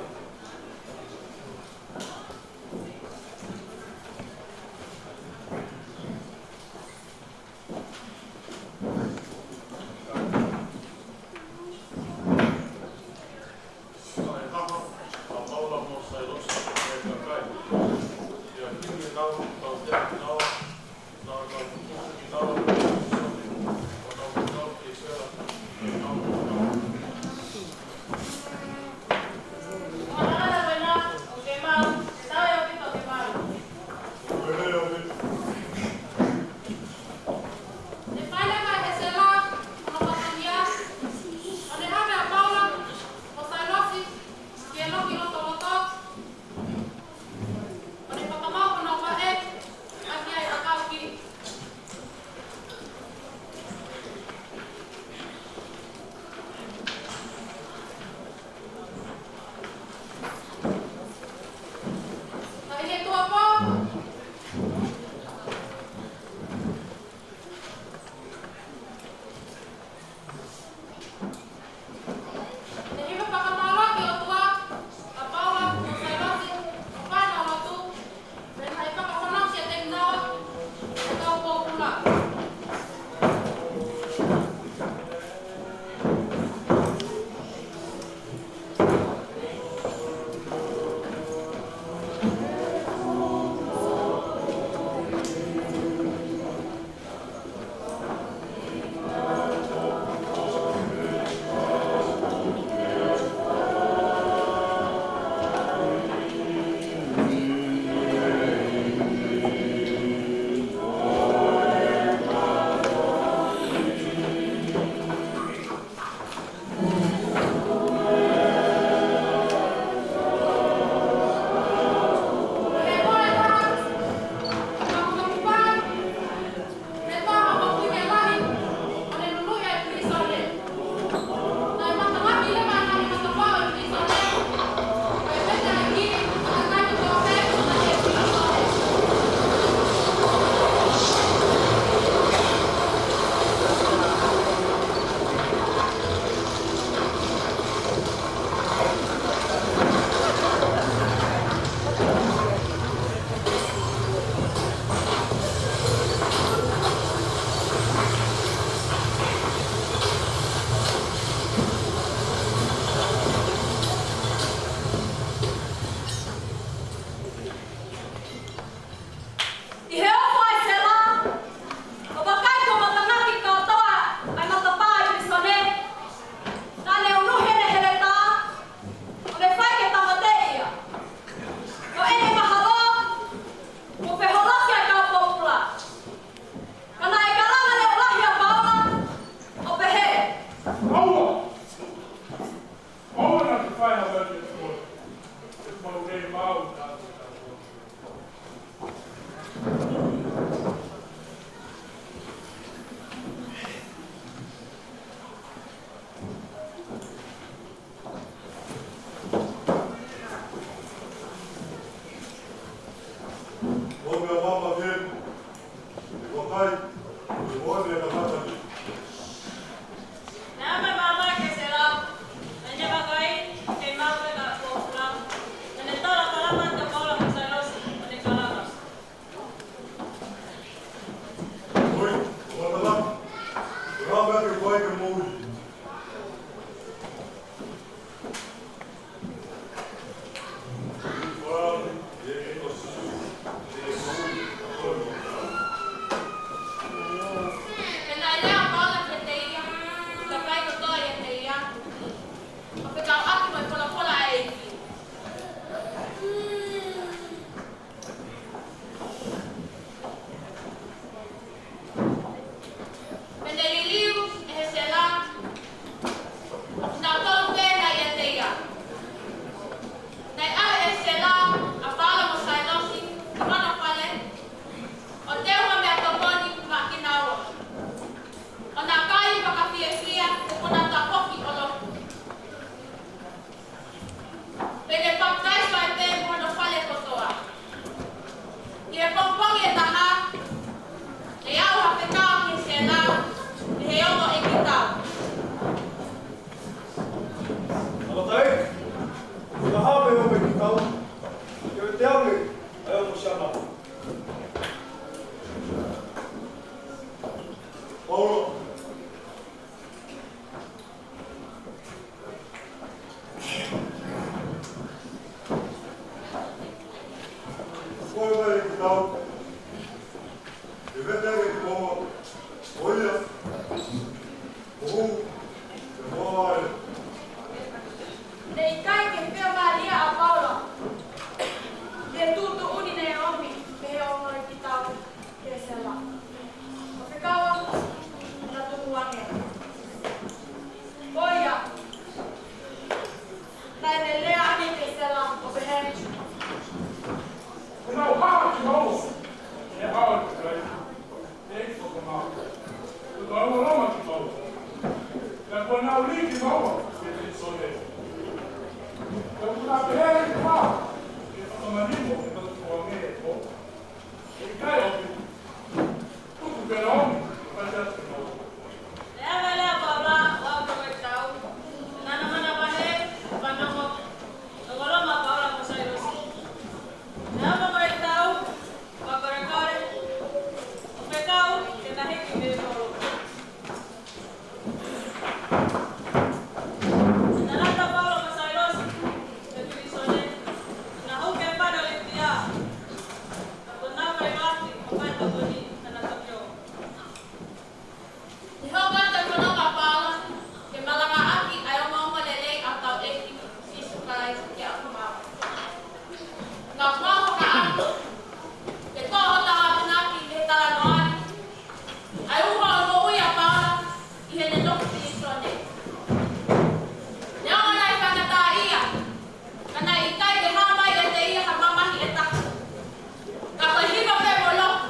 ʻI he pongipongi ʻe taha, naʻe aʻu ha fekau ki he sela, ʻi he ongo ʻeikitau. Tangataʻeiki, fakahā pē ʻe he ongo ʻeikitau ke u ʻave ʻa e ongo siana. Paula, ko e ongo ʻeikitau, ʻe vete ange ki he moʻunga, ko ia, ko e hū, ke moʻua ai. Naʻe ʻikai ke fiemālie ʻa Paula ki he tuʻutuʻuni naʻe ʻomi ʻe he ongo ʻeikitau ki he sela. ʻO fekau ʻena tukuange. Ko ia, naʻá ne lea ange ki he sela ʻo pehē: Naʻa ku hanga kimaua ʻi he ʻao ʻo e kakai, ʻeiki ʻo e kau mā. Kuo nau lōloa kimaua. Pea kuo nau lī kimaua ki he pilīsone. Pea kuo nau pehē kimaua ke fakamanimo ʻeku tukuange. ʻOku ʻikai ʻoku tuku pē ʻa e ongo ʻeikitau. Naʻe ʻave leva ʻa Paula ʻo aʻu ki he ongo ʻeikitau. Naʻá na manavahē, fanongo, ʻo lōloa mo Paula mo Sailosi. Naʻe ʻave ʻa e ongo ʻeikitau, fakakolekole, ʻo fekau ke na hiki mei he kolo. Naʻe lata ʻa Paula mo Sailosi mei he pilīsone, ʻo na hū ki he fale ʻo Lisia. Pea kuo nau vaivai ʻo fai tokoni ki heʻena tokioʻi. Naʻe hoko atu e fononga ʻa Paula ke malangaʻaki ʻa e ongoongolelei ʻa hotau ʻEiki ko Sīsū Kalaisi ki he ʻatamai. Naʻe maʻu ha ʻalu ke toʻo hotau akonaki mei he talanoa ni, ʻa e ʻuhinga ʻo e moʻui ʻa Paula ʻi heʻene nofo pilīsone. Neongo naʻe faingataʻaʻia, ka naʻe ʻikai ke hā mai ʻiate ia ha mamahi ʻe taha. Ka ko e hiva pē mo e lotu,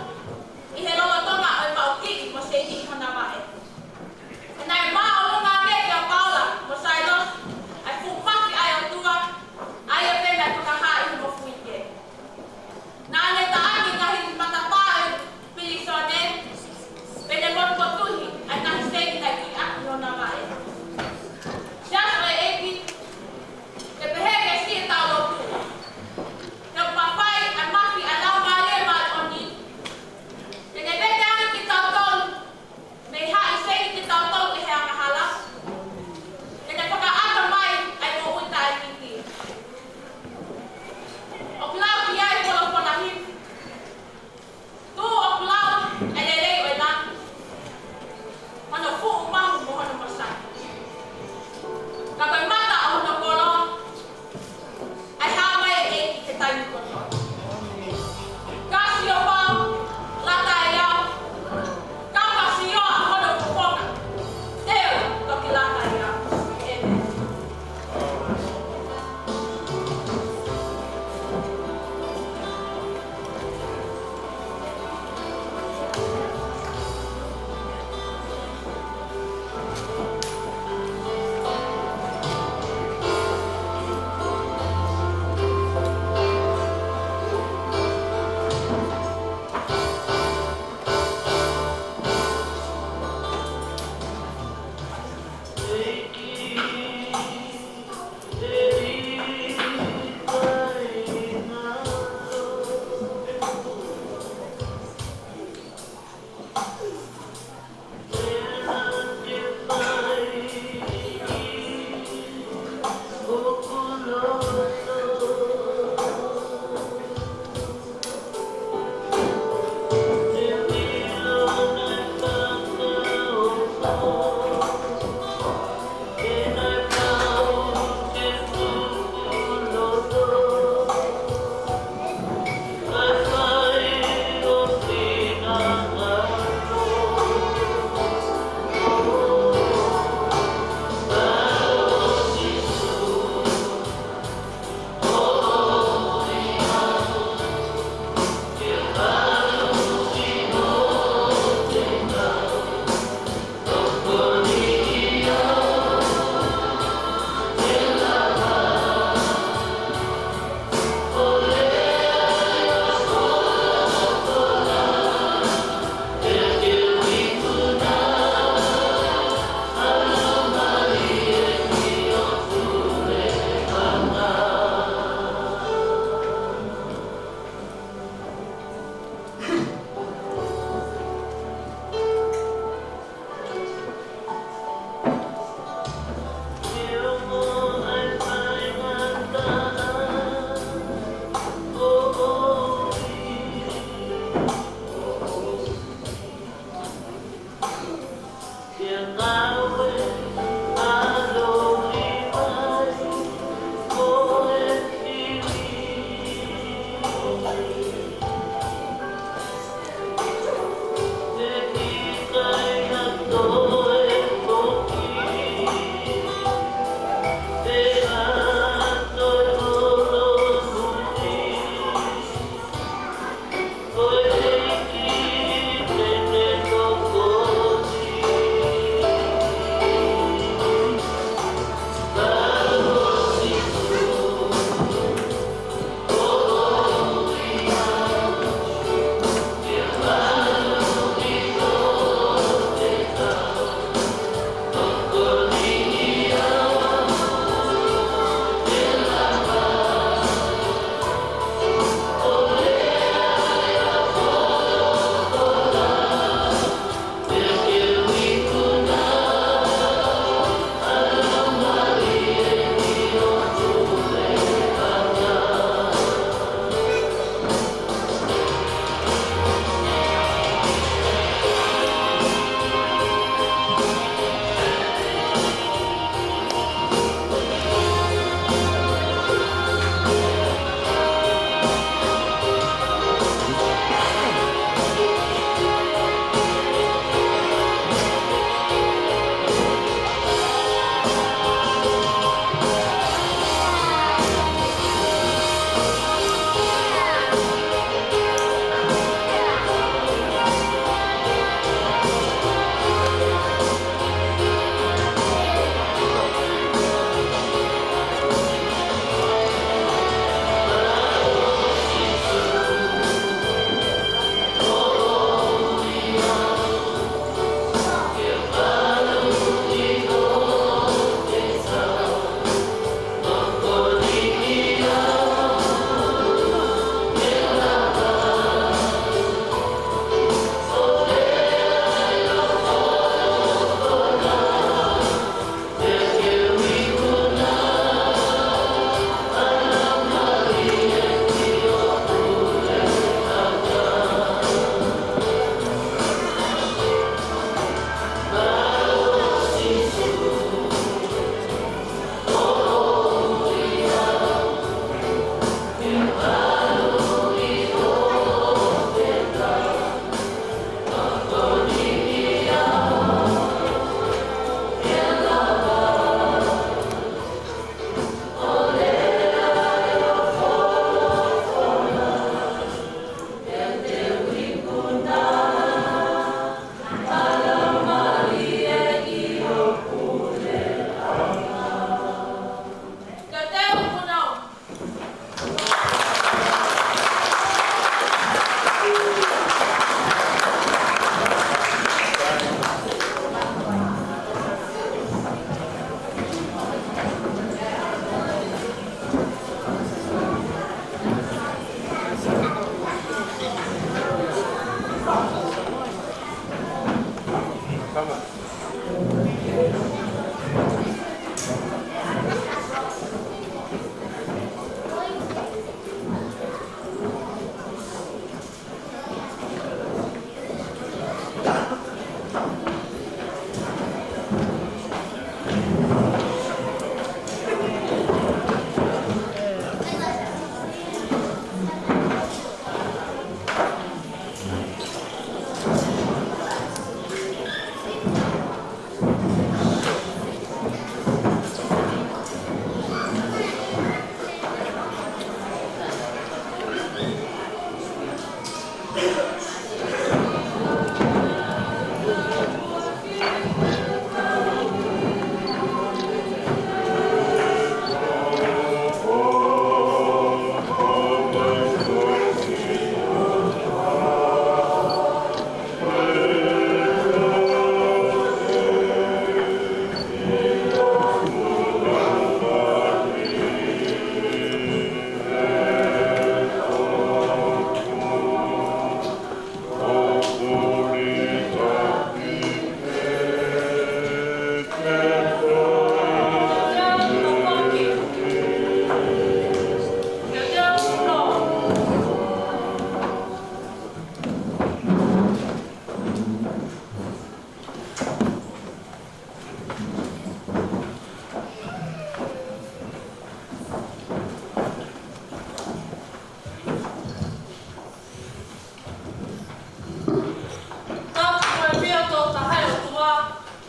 Tapu mo e ʻafio tokotaha ʻo e ʻOtua,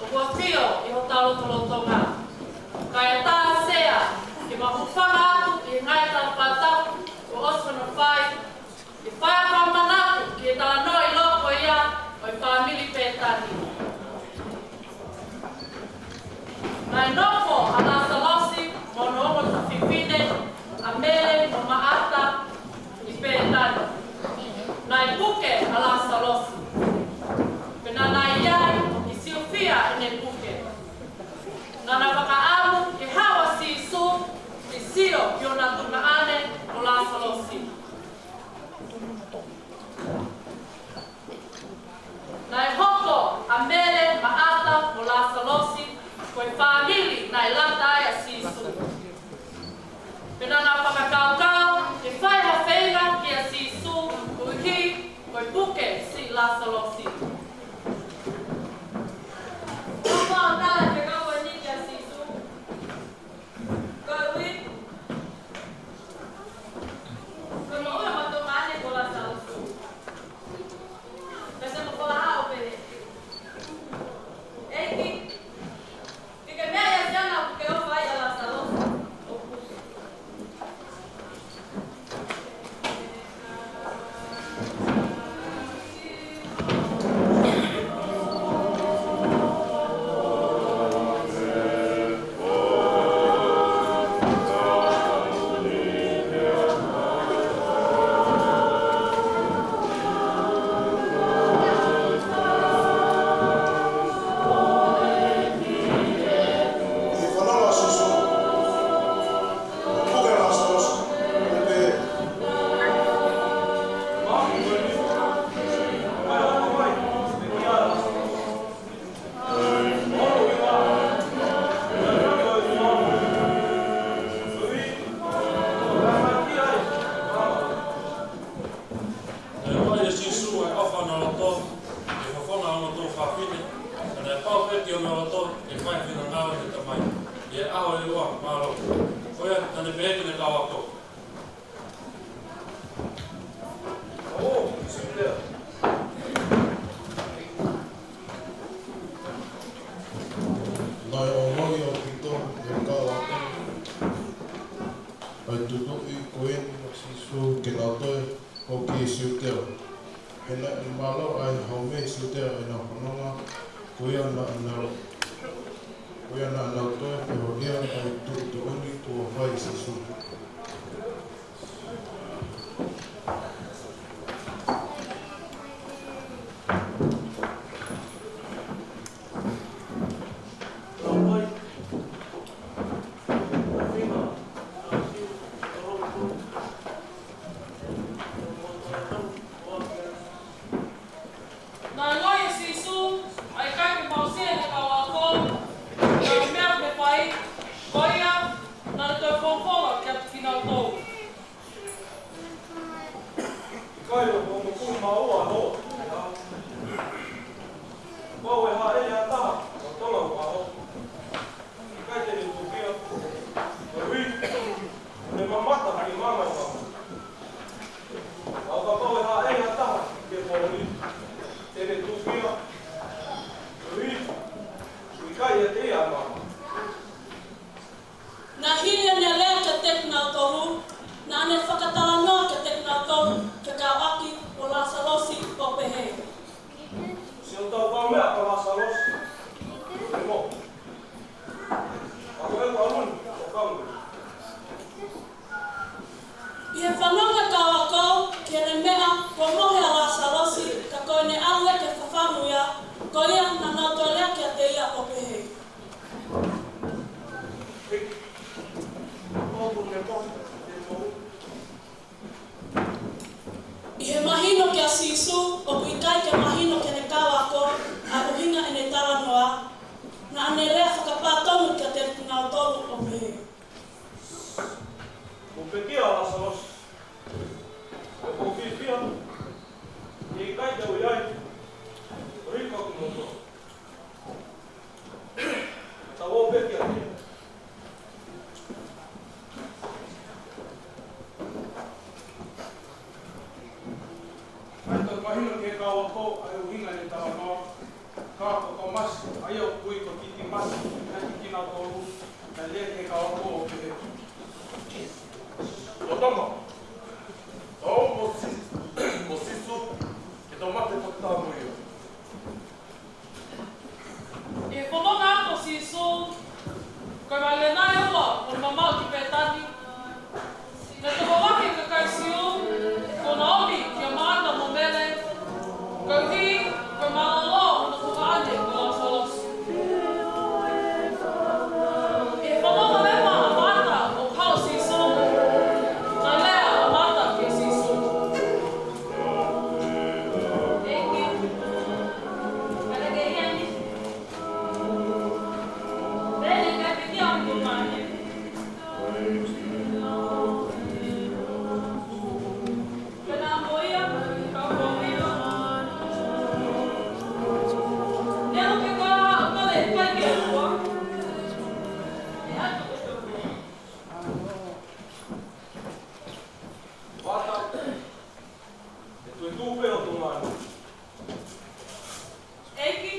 ʻoku ʻafio ʻi hotau lotolotonga. Kae ʻatā Sea ke mau hūfanga atu ʻi he ngaahi talafakatapu kuo ʻosi hono fai, ke fai ha fakamanatu ki he talanoa ʻi loto ia ʻo e fāmili Pētani. Naʻe nofo ʻa Lāsalosi mo hono ongo tuofefine, ʻa Mele mo Maʻata, ʻi Pētani. Naʻe puke ʻa Lāsalosi. Pea naʻa na ʻi ai ʻi Siofia ʻene puke. Naʻa na fakaʻamu ke haʻu ʻa Sīsū ke sio ki hona tuongaʻane ko Lāsalosi. Naʻe hoko ʻa Mele, Maʻata mo Lāsalosi ko e fāmili naʻe lata ai ʻa Sīsū. Pea naʻa na fakakaukau ke fai ha feinga kia Sīsū koeʻuhi ko e puke siʻi Lāsalosi. Naʻa na tala e fekau ko eni kia Sīsū. Koeʻuhi ko e moʻui ʻa hoʻo tuongaʻane ko Lāsalosi. Pea se mo kola hao pehē, ʻEiki, ke ke meʻa ʻia siana ʻoku ke ʻofa ai ʻa Lāsalosi. Naʻe ʻiloʻi ʻe Sīsū ʻa e ʻofa ʻi hono loto, ʻi he fofonga ʻo hono tuofefine, ka naʻe pau pē ki hono loto ke fai e finangalo ʻo e Tamai ʻi he ʻaho ʻe ua, mālō. Ko ia naʻa ne pehē ki heʻene kau ako, ʻO Siutea. Naʻe ongoʻi ʻaupito ʻe he kau ako ʻa e tutuʻi ko eni ʻa Sīsū ke nau toe ʻo ki Siutea. He naʻe mālō ʻa e hau mei Siutea ʻenau fononga, ko ia naʻa nau, ko ia naʻa nau toe fehuʻia ʻa e tuʻutuʻuni kuo fai ʻe Sīsū. Naʻe ongoʻi ʻe Sīsū ʻa e ʻikai ke mausia ʻe he kau ako ʻa e meʻa kuo ne fai, ko ia naʻa ne toe fakafofonga kiate kinautolu. ʻIkai ʻoku mokulu maua ho ʻaho? Kapau ʻe hāʻele ha taha ʻo tola ho ʻaho, ʻikai te ne tukia? Koeʻuhi ʻoku ne mamata ki he maama ʻo e Tamai. Ka kapau ʻe hāʻele ha taha ki he pooni, te ne tuki Pekia ʻa Lāsalosi. Ko e fiefia, ʻe ʻikai te u ʻi ai, ʻo hiki hoku motuʻa. Tau ō pē ki ai. ʻIkai te u mahino ki he kau ako ʻa e ʻuhinga ʻene talanoa, ka ko Tomasi, ʻa ia ʻoku ui ko Titimasi, ʻa ia ʻoku ui kinautolu, naʻe lea ki he kau ako ʻo pehē: Ko Toma, ʻo mo Sī-, mo Sīsū, ke tau mate fakataha mo ia. ʻI he fononga atu ʻo Sīsū, ko e vale nai ua ʻo e mamaʻo ki Pētani, naʻe tokovahe e kakai Siu, ko Naomi kia Maʻata mo Mele, koeʻuhi ko e mālōlō ʻo hono tuongaʻane ko Lāsalosi. ʻI he fononga leva ʻa Maʻata ʻo kau Sīsū, naʻe lea ʻa Maʻata kia Sīsū: ʻEiki, ka ke ʻi heni, pea ne ka piki au ki māmani. Pea naʻa mo ia, ka ko ia. Ne ʻalu ke ka ʻo tala e kai ke ua. Ne ʻalu ke ua. Maʻata, ʻe toe tuʻu pē hoʻo tuongaʻane. ʻEiki,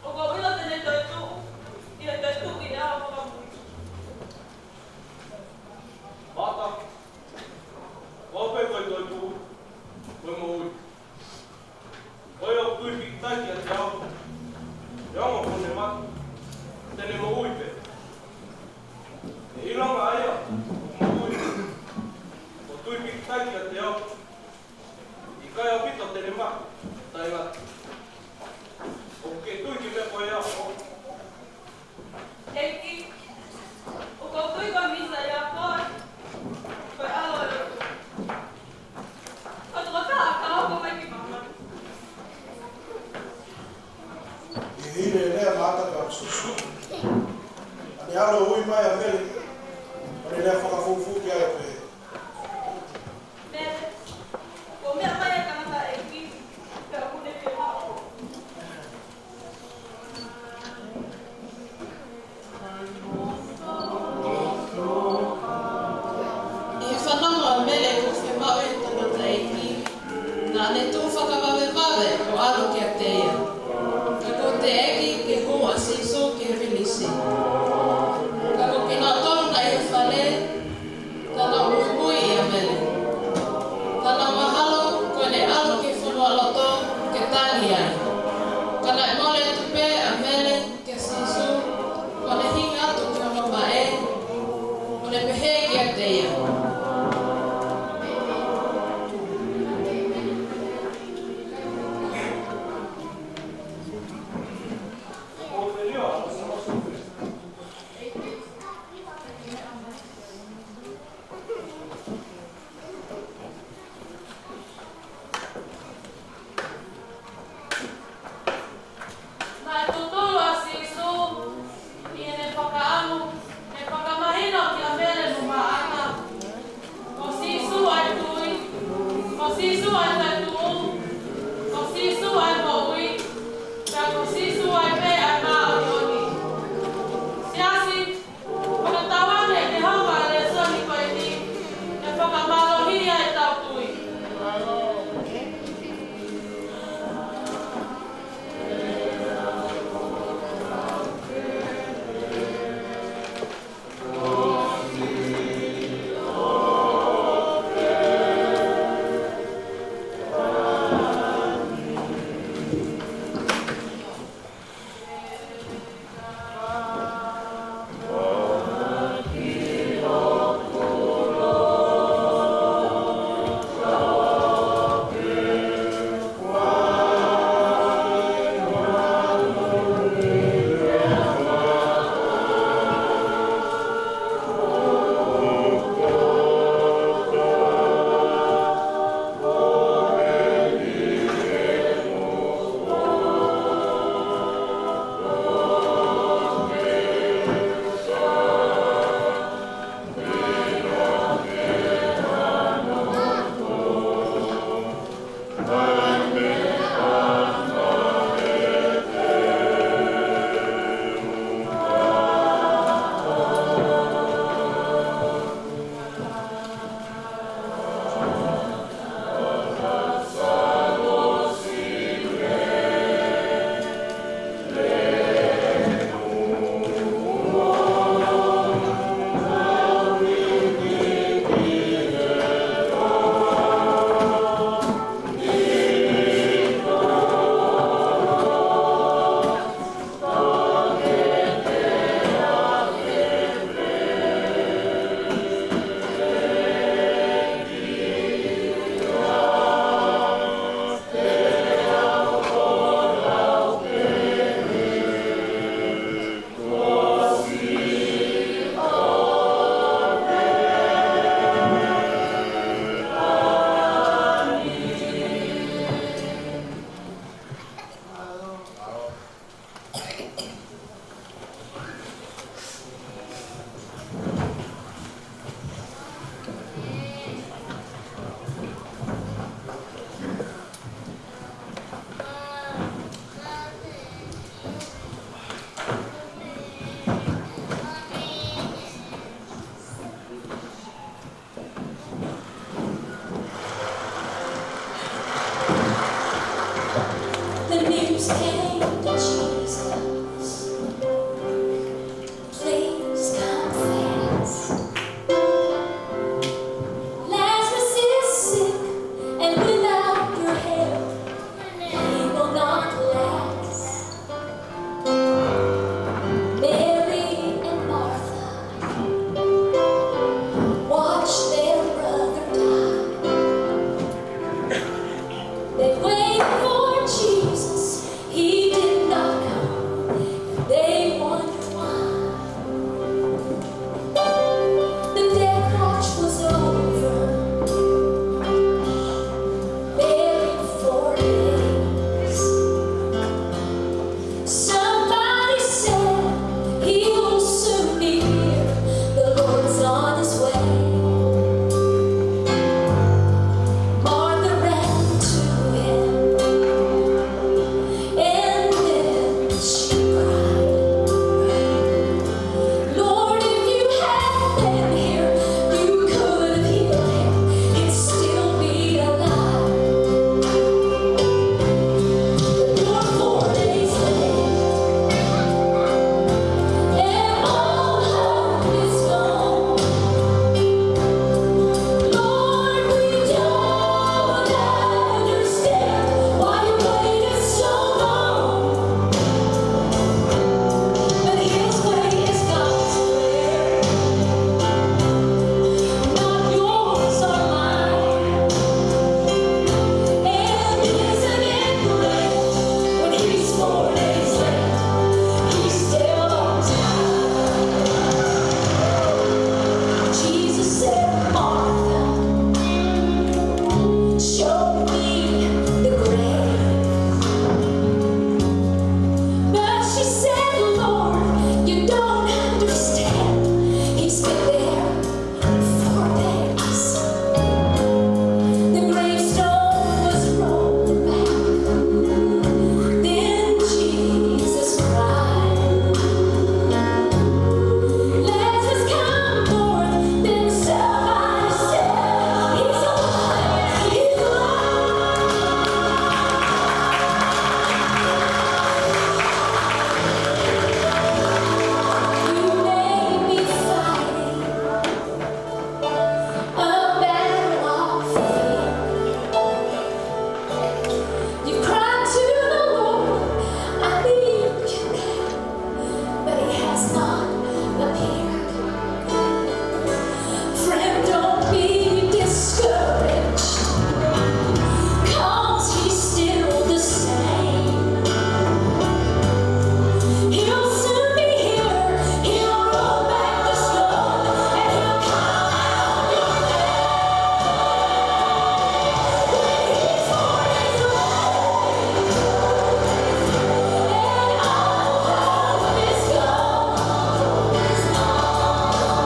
ʻoku ou ʻilo te ne toe tuʻu, ʻi he toe tuʻu ʻi he ʻaho fakamui. Maʻata, ko au pē ko e toe tuʻu, ko e moʻui. Ko ia ʻoku tui pīkitai kiate au, neongo kuo ne mate, te ne moʻui pē. ʻE ʻilonga ʻa ia ʻoku moʻui, ʻoku tui pīkitai kiate au, ʻikai ʻaupito te ne mate, taʻengata. ʻOku ke tui ki he meʻa ko ia? ʻEiki, ʻoku ou tui ko e Mīsaia koe, ko e ʻAlo ʻo e ʻOtua. Ko e tokotaha ka hoko mai ki māmani. ʻI he lea ʻa Maʻata kia Sīsū, naʻa ne ʻalu ʻo ui mai ʻa Mele, ʻo ne lea fakafuofua ki ai ʻo pehē: Mele, kuo meʻa mai e tangataʻeiki, pea ʻoku ne fiemaʻu koe. ʻI he fanongo ʻa Mele kuo fiemaʻu e tangataʻeiki, naʻa ne tuʻu fakavavevave ʻo ʻalu kiate ia. Ka kuo teʻeki ke hū ʻa Sīsū ki he vilisi. Ka ko kinautolu naʻe ʻi he fale, naʻa nau muimui ʻia Mele. Naʻa nau mahalo ko ʻene ʻalu ki he fonualoto ke tangi ai. Ka naʻe mole atu pē ʻa Mele kia Sīsū, ʻo ne hinga atu ki hono vaʻe, ʻo ne pehē kiate ia: Naʻe tuʻu The news came to Jesus. Please come fast. Lazarus is sick, and without your help, he will not last. Mary and Martha watched their brother die. They waited for Jesus, he did not come. They wondered why. The death watch was over, buried four days. Somebody said, "He will soon be here. The Lord's on his way." Martha ran to him, and then she cried, "Lord, if you had been here, you could have healed him. He'd still be alive." But you're four days late, and all hope is gone. Lord, we don't understand why you waited so long. But his way is God's way, not yours or mine. And isn't it great when he's four days late, he's still on time? Jesus said, "Martha, show me the grave." But she said, "Lord, you don't understand. He's been there four days." The gravestone was rolled back. Then Jesus cried, "Lazarus, come forth." Then somebody said, "He's alive. He's alive." You may be fighting a battle of fear. You cry to the Lord, "I need you now," but he has not appeared. Friend, don't be discouraged, 'cause he's still the same. He'll soon be here. He'll roll back the stone, and he'll come out your name. When he's four days away, and all hope is gone.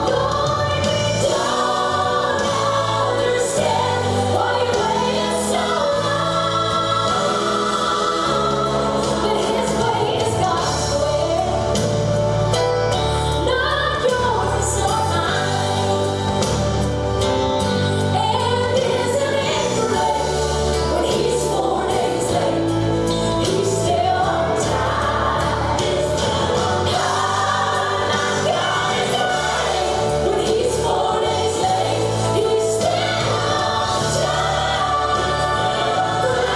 Lord, we don't understand why you waited so long. But his way is God's way, not yours or mine. And isn't it great when he's four days late, he's still on time? Oh, my God is great. When he's four days late, he's still on time. He's still on time.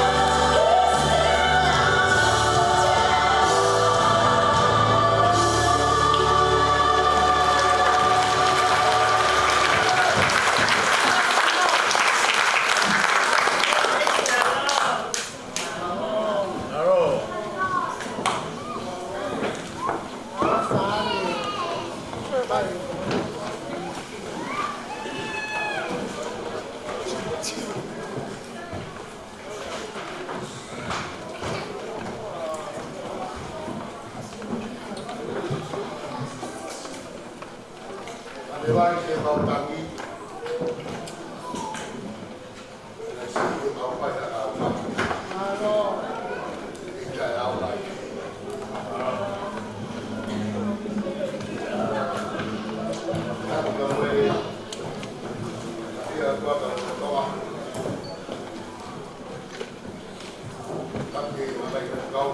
Ke o kai kau.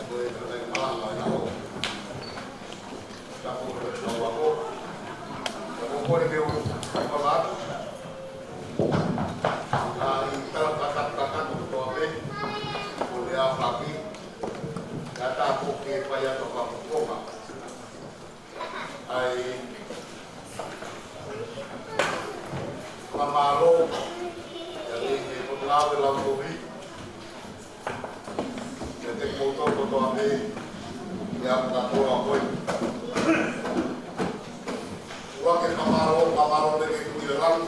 Ko e kai malanga ʻi he ʻaho. Tapu ko e kau ako. Tapu ko e ke o kai malanga. ʻA e tala kakakaka kotoa pē. Ko e ʻaho pē. Ka tapu ke fai atu ha fakafofonga. ʻA e fakamālō, ʻa e, ʻa e Potungāue Lautohi, ʻa e te koto kotoa pē, ʻa e fakakoloa ko ē. ʻOku ou fakamālō, fakamālō pē ki he Tuʻi ʻo e langi.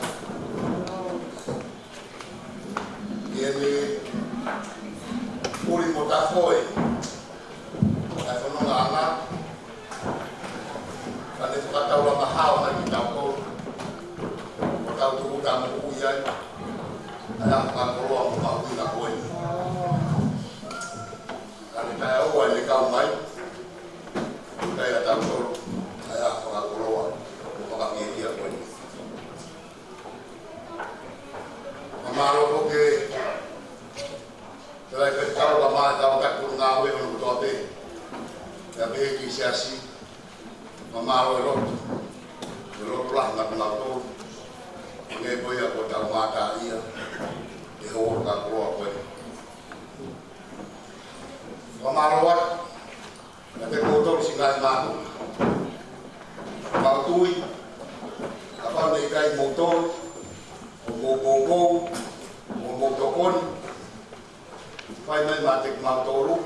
ʻI heʻene puli mo tafoʻi ʻa e fonongaʻanga, ka ne fakataulanga hao mai kitautolu, ʻo tau tuʻuta moʻui ai, ʻa e fakakoloa mo mahuʻinga ko ē. Ka ne taʻeʻoua ʻene kau mai, ʻo ʻikai ʻatautolu, ʻa e fakakoloa mo fakafiefia ko ē. Fakamālō foki ki he Faifekau kae ʻumaʻā e kau taki ngāue hono kotoa pē. Pea pehē ki he siasi, fakamālō e lotu. E lotu lahi maʻa kinautolu. Hangē ko ia kuo tau mātā ia. ʻI he houa fakakoloa ko ē. Fakamālō atu. Kiate kimoutolu siʻi ngaahi mātuʻa. Mau tui, kapau naʻe ʻikai moutolu, hoʻomou poupou, hoʻomou tokoni, fai mai maʻa kimautolu, ʻa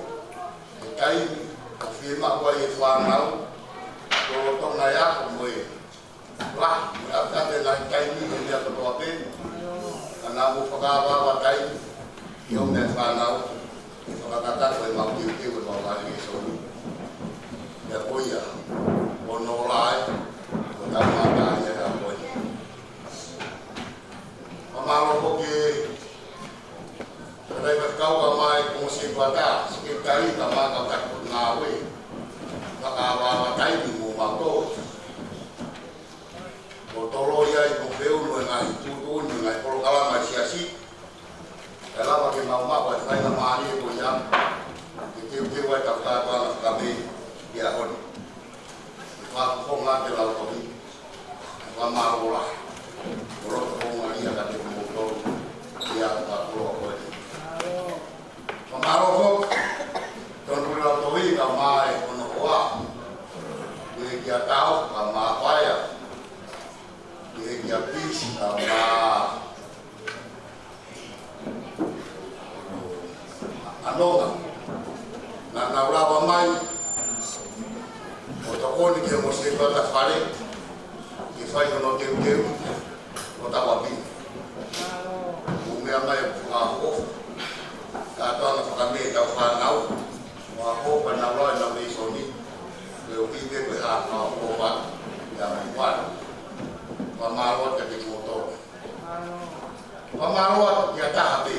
e taimi, ʻoku fiemaʻu ai e fānau, lolotonga e ako mo e lahi, mo e ʻapiʻapi e ngaahi taimi he meʻa kotoa pē. Ka naʻa mou fakaavaava taimi, ʻi hoʻomou fānau, ke fakakakato ʻemau teuteu ʻemau vālēsoni. Pea ko ia, ʻo nau ō ai, ʻo tau mātā ia he ʻaho ko eni. Fakamālō foki ki he Faifekau kae ʻumaʻā e Konga Sētuata, Sekelitali kae ʻumaʻā e kau taki ngāue. Fakaavaava taimi mo mautolu. Ko e toloi ai mo feʻunu e ngaahi tuʻutuʻuni, ngaahi polokalama ʻa e siasi. Kae lava ke mau maʻu ʻa e faingamālie ko ia. Ke teuteu ai ʻetau kātoanga fakamē ʻi he ʻaho ni. Fakafofonga ʻa e lautohi. Fakamālō lahi. Ko e loto houngaʻia kiate kimoutolu. ʻI he fakakoloa ko eni. Fakamālō foki. Tonu pule lautohi kae ʻumaʻā e hono hoa. Pehē kia Tau kae ʻumaʻā Paea. Pehē kia Pisi kae ʻumaʻā ʻAnonga. Naʻa nau lava mai ʻo tokoni ki he Konga Sētuata Fale, ke fai hono teuteu ʻo tau ʻapi. Ko e meʻa mai ʻoku fakaʻofoʻofa. Kātoanga fakamē ʻetau fānau, ʻo ako pea nau lau ʻenau lēsoni, ko e ʻuhi pē ko e hā fakaʻofoʻofa, ʻi he ʻaho ni. Fakamālō atu kiate kimoutolu. Fakamālō atu ki ha taha pē.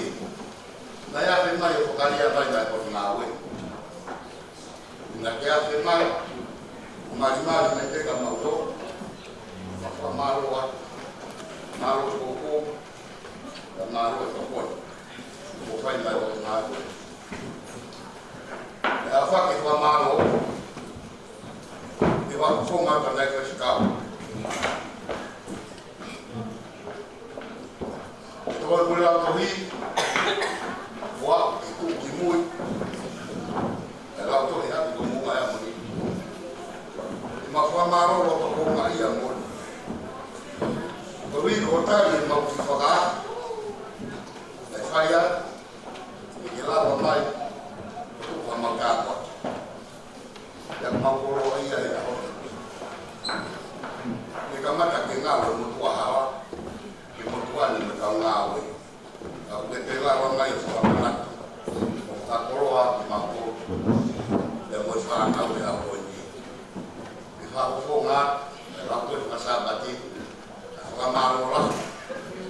Naʻe afe mai ʻo fakalea mai ʻa e Potungāue. Naʻa ke afe mai, ʻo malimali mai pē ka mau ō. Fakamālō atu. Mālō e poupou. Fakamālō e tokoni. Kuo fai mai ʻa e Potungāue. ʻE afe ke fakamālō. ʻE fakafofonga atu ʻa e Faifekau. Tokoni pule lautohi, ʻoua, ʻe tuʻu ki mui, ʻa e lautohi ʻa e Tuʻi ko Moʻunga Heamoni. ʻE mau fakamālō loto houngaʻia moʻoni. Ko e ʻuhi ko e tali ʻemau kiʻi fakaafe, ʻe fai atu, ʻe ke lava mai, ʻo tuku haʻamau tāpuaki. Pea mau koloaʻia he ʻaho ni. Ke kamata ke ngalo e motuʻa hala, ke motuʻa ni mo e kau ngāue. Ka ʻoku ke lava mai ʻo fakamanatu, ʻo fakakoloa kimautolu, pea mo e fānau he ʻaho ni. Ke fakafofonga, ʻa e lautohi fakasāpate, ʻa e fakamālō lahi,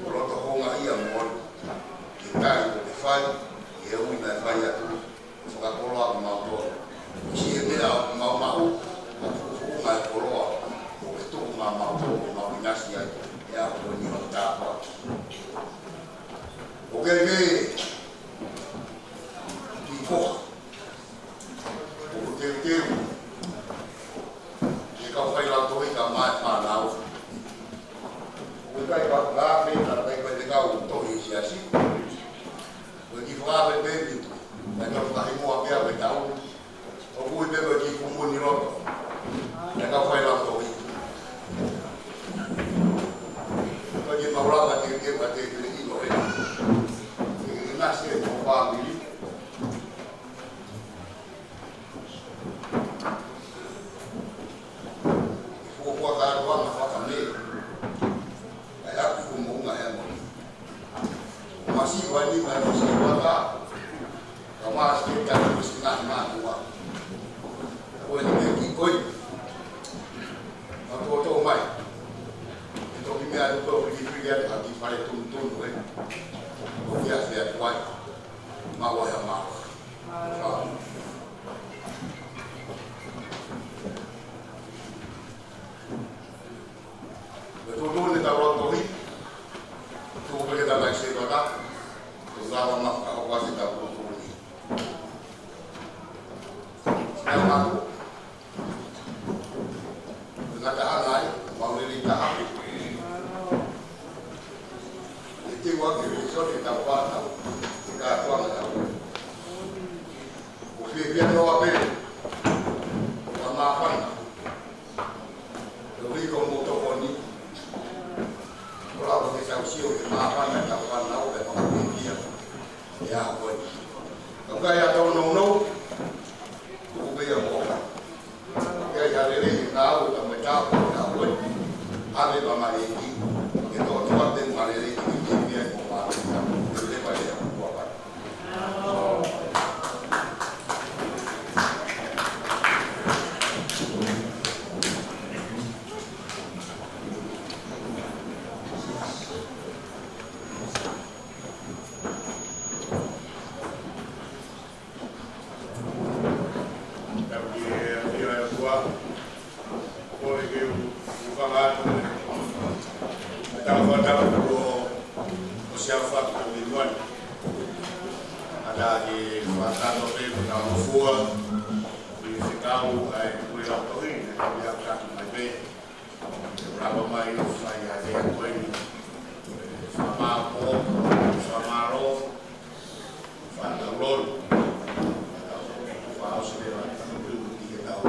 ko e loto houngaʻia moʻoni, ki he tali kuo ke fai, ki he ui naʻe fai atu, fakakoloa kimautolu. Siʻi meʻa ʻoku mau maʻu, ʻa e fuʻu fuʻunga e koloa, ʻoku ke tuku maʻamautolu, ke mau ʻinasi ai, he ʻaho ni ʻo tāpuaki. ʻOku ke Ka pe peni, naʻe kau fahi moa pea me tau. ʻOku ui pē ko e kiʻi kumu ni loto. Naʻe kau fai lau tohi. Ko e kiʻi maulava te ke pate ke le ilo e. Ke ke nasi e mo fāmili. Fuofua kātoanga fakamē. ʻAi aku ko mo unga e mo. Masiva ni mai masiva ka. Ka masi ke ta masi na na ua. Ko e ni me ki koi. Ma to to mai. E to ki me alu ko ki ki atu ki fale tunu tunu e. Ko ki a fea tuai. Ma wa ya ma. Ko e tūtū ni tau lau tohi, tuku pē ke tau kai se kota, ko tau ma ka o kasi tau tūtū ni. Sinau matu, ko e ngata hana ai, mau lili taha pē. E te ua ke le so te tau wā tau, te ka tuanga tau. ʻO fiefia noa pē, ʻo māfana. ʻO ui ko mo tokoni. Ko lau ke tau sio ke māfana tau fānau pē mo fiefia. ʻIa ko e. Ka kai a tau nounou, ʻo pē ia mo ka. Ka kai a lele ke tau ka me tau ko tau ko e. ʻAve pa ma le ki. Ke tō tō a te ma le ki ke fiefia ko ma. Ke le pa ia ko pa. Tau ki he ʻafio ʻa e ʻOtua. Ko e ke u, u fanga atu. Tau fanga atu ko, ko Siafa ko Minuani. ʻA ia ke fakatau pē ko tau fua. Ki he fekau ʻa e kupu lau tohi, ne tau ia kaki mai pē. Lava mai ʻo fai ʻa e ko eni. Fakamālō, fakamālō, fakamālō. Fakaʻosi leva, tau tū ki he tau.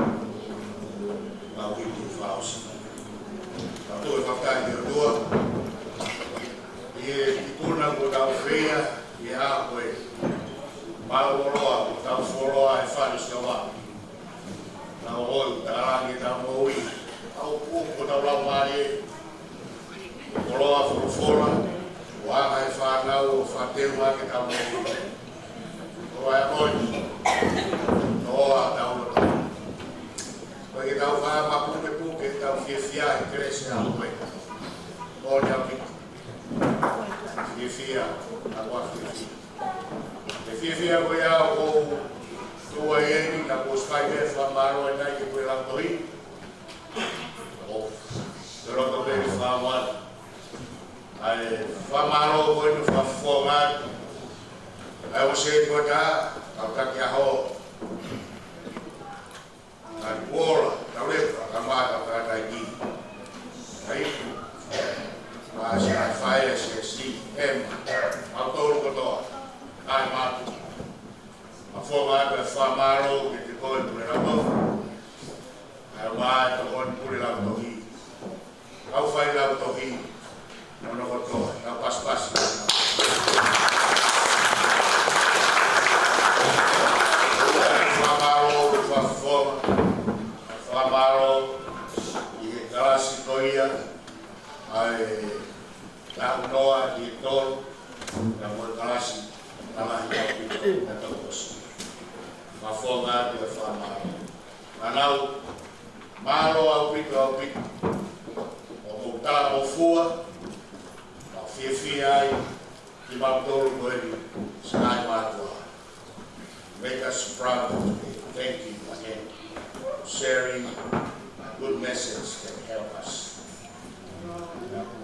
Mau ki he fakaʻosi. Tau tō e fakatau ki he ʻOtua. ʻI he tikuna ko tau feia, ʻi he ʻaho ko e. Mau oloa, ko tau foloa e fale Siafa. Tau ʻoi, tau langi, tau moʻui. Tau kuo, ko tau lau mālie. Koloa folofola, ʻo anga e fānau, ʻo fakateu ake tau moʻui. Ko e ʻa ʻoi. Noa tau loto. Ko e ke tau fā mapuke puke, tau fiefia, he kelesi ʻa ʻoe. ʻO te api. Fiefia, ʻa ua fiefia. E fiefia ko ia ʻoku ou tuʻu ai eni, ka kuo ʻosi fai pē fakamālō ʻe nai ke pue lau tohi. ʻO, te loto pē ke fakamālō. ʻAi, fakamālō ko eni fakafofonga. ʻAi, ʻo se ko ta, kau taki aho. Ka kuola, tau lepa, ka mā, ka ka kai ki. Kai. Mā si ai fai, si ai si, ema. Mau tolu kotoa. Kai mātu. Fakafofonga atu e fakamālō ke te koe pule lau tohi. ʻAi mā e tokoni pule lau tohi. Kau fai lau tohi. Mono kotoa. Kau pasipasi. Fakamālō, fakafofonga. Fakamālō. ʻI he kalasi ko ia. ʻAi. Tau noa ki he tolu, ka mo e kalasi, ka lahi ʻaupito, ka tau ʻosi. Fakafofonga atu e fakamālō. Fānau, mālō ʻaupito, ʻaupito. ʻOku mou talangofua, mau fiefia ai, kimautolu ko eni, siʻi mātuʻa. Make us proud today. Thank you again for sharing a good message that help us.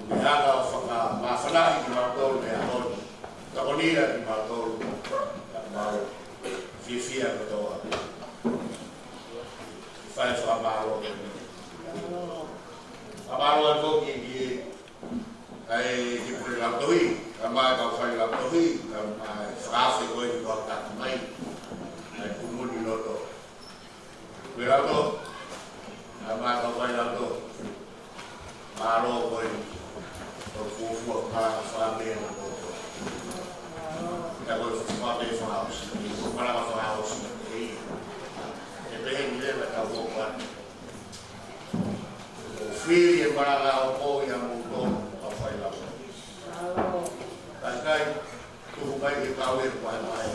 Meʻa ka fakamāfanaʻi kimautolu he ʻaho ni. Tokoni ia kimautolu. Mau fiefia kotoa. Fai fakamālō. Fakamālō atu ki, ki ʻAi, ki pule lau tohi, ka mā e kau fai lau tohi, ka mā e Fakaafe ko eni kuo taki mai, ʻa e kumuliloto. Kuo lauto, ʻa e mātuʻa kuo lauto. Mālō ko eni, ʻoku fuofua malanga fakameʻa ʻa e motu. Ka ko e fakameʻa fakaʻosi, ko e malanga fakaʻosi ʻe ia. ʻE pehē ni leva ʻetau hoko atu. ʻOku fili e malanga ʻo ko ia mo tō, ʻa fai lava. Kakai, tuku mai ke kau e vahevahe.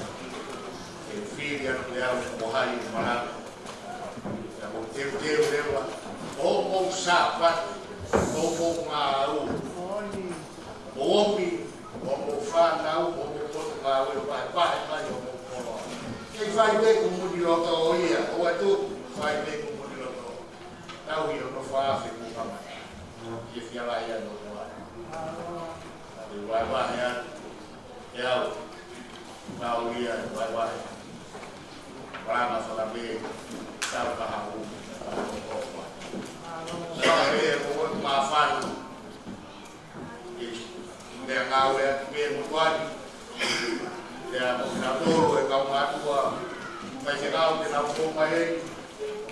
ʻE fili atu ʻe au ko hai e malanga. Ka mou teuteu leva, hoʻomou Sāpate, hoʻomou ngāue. Mou ʻomi, hoʻomou fānau, hoʻomou potungāue, vahevahe mai hoʻomou koloa. Kei fai pē kumuliloto ia, ʻoua ʻe tuku, fai pē kumuliloto. Tau ʻi hono fakafe kuo kamata. Ke fia lahi anō kuo ʻai. Ka te vahevahe atu. ʻE au, mau ia, vahevahe. Malanga fakameʻa, tau kahaʻu, tau kokoa. Sa e ko e māfana. ʻI he ngāue atu pē mo tuani. ʻI he ʻa mo kinautolu e kau mātuʻa. Mai ke ngāue ke nau fou mai heni.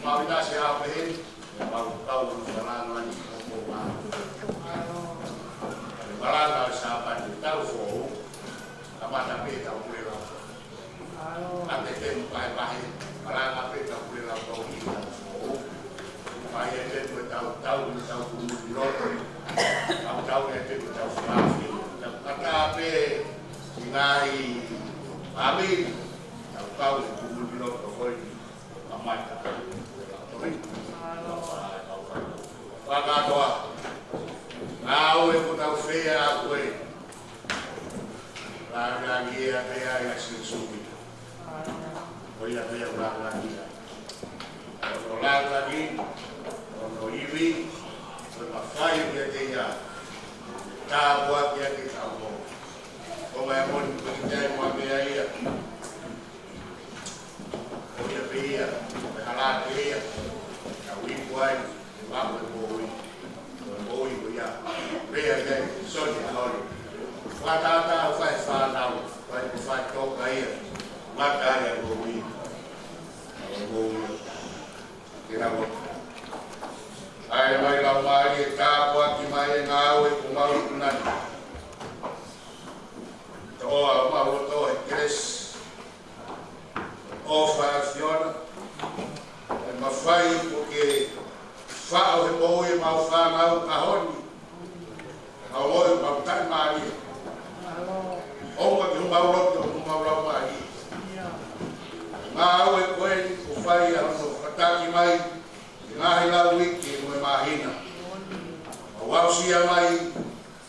Mau ʻinasi ʻa pē heni. ʻE mau kau ʻi he malanga ni ko ko ma. ʻE malanga ʻo e Sāpate tau fou. Kamata pē tau pule lau. ʻA pē te mu pae pahe. Malanga pē tau pule lau tau ʻi tau fou. Mai e te mu tau tau ni tau kumuliloto. Tau tau ni te mu tau fakafe. Tau kata pē ʻi ngaahi fāmili. Tau tau ni kumuliloto hoi. Kamata. Fakatoa. Ngāue ko tau fea ko e. Lāngilangi ia pea ia Sīsū. Ko ia pea lāngilangi ia. Ko lāngilangi, ko ivi, ko mafai ia te ia. Tāpuaki ia ke tau mo. Ko mai moni, ko te ai mo pea ia. Ko ia pē ia, ko e hala pē ia, ka ui kuai, ʻe maʻu e moʻui, ko e moʻui ko ia, pea ia, soni a holi. Fakatātā ʻo fai fānau, fai ko fai toka ia, mata ai e moʻui, ko e moʻui, ke na mo. ʻAi mai lau mālie tāpuaki mai e ngāue ko mau kunani. Toa mau loto e kelesi. ʻOfa ʻa e ʻAfiona, ʻe mafai ko ke faʻo he moʻui ʻemau fānau ka honi, mau moʻui mau taʻimālie. ʻOua ke mau loto, mau lau mālie. Ngāue ko eni kuo fai ʻa hono fataki mai, ʻi he ngaahi lau uike mo e māhina. Mau aʻusia mai,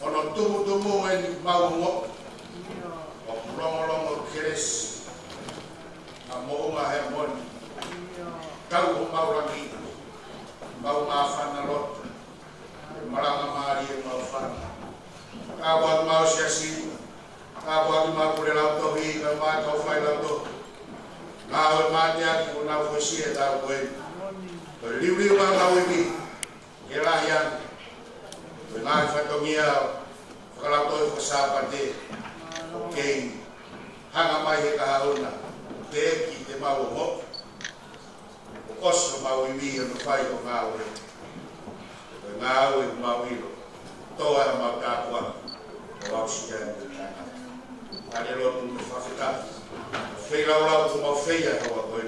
hono tumutumu eni mau ongoʻi. ʻOku longolongo kelesi. ʻA moʻunga he moni. Tau ʻo mau langi. Mau māfana loto. ʻE malanga mālie mau fana. Ka ʻoku mau siasi. Ka ʻoku mau pule lau tohi. Ka mau tau fai lau tohi. Ngāue mateaki ko nau fosi e tau koe. Ko e liuliu ʻa mau ivi. Ke lahi ange. Ko e ngaahi fatongia fakalautohi fakasāpate. ʻOku kei hanga mai he kahaʻu na. Teʻeki te mau ongoʻi. ʻOku ʻosi ʻo mau ivi ʻo fai ʻo ngāue. Ko e ngāue ʻoku mau ʻilo. Toa ʻa mau tāpuaki. ʻO aʻusia e tangata. Ka ne lotu mo fakafetaʻi. Feilaulau ko mau feia ʻa koe.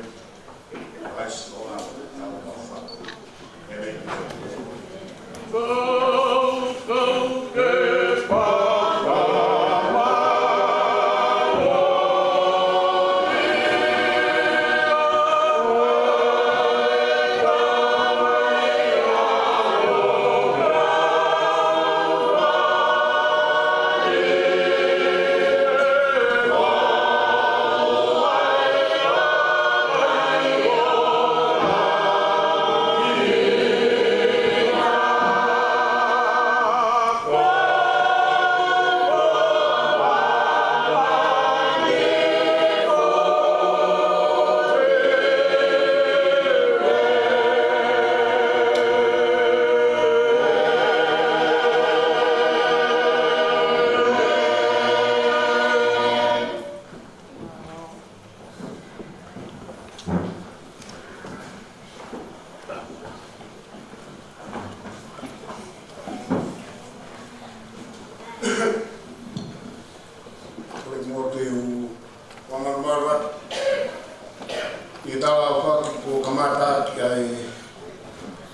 Ke tala ʻoku ou kamata ʻaki ai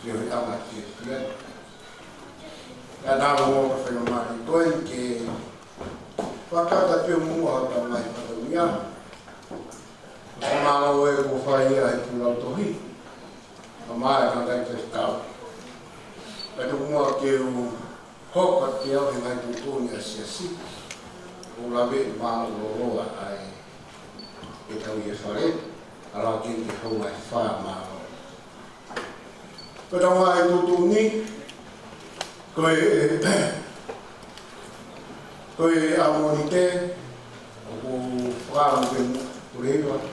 ke ui ʻama ke fia. Ka tala mo ka whai mati koe ke fakata pio mo ha tau mai whakauia. Ka mālō e ko fai ia he pulau tohi. Ka mai ka kai te tau. Ka tuku mua ke u hoka ke au he ngai tuʻutuʻuni ʻa siasi. ʻO lave mālō loloa ai. E tau ia fale, ala ke ke hou ai wha mālō. Ko tau mai tuʻutuʻuni, ko e, ko e amonite, ʻoku whakamu ke mu, kureiwa.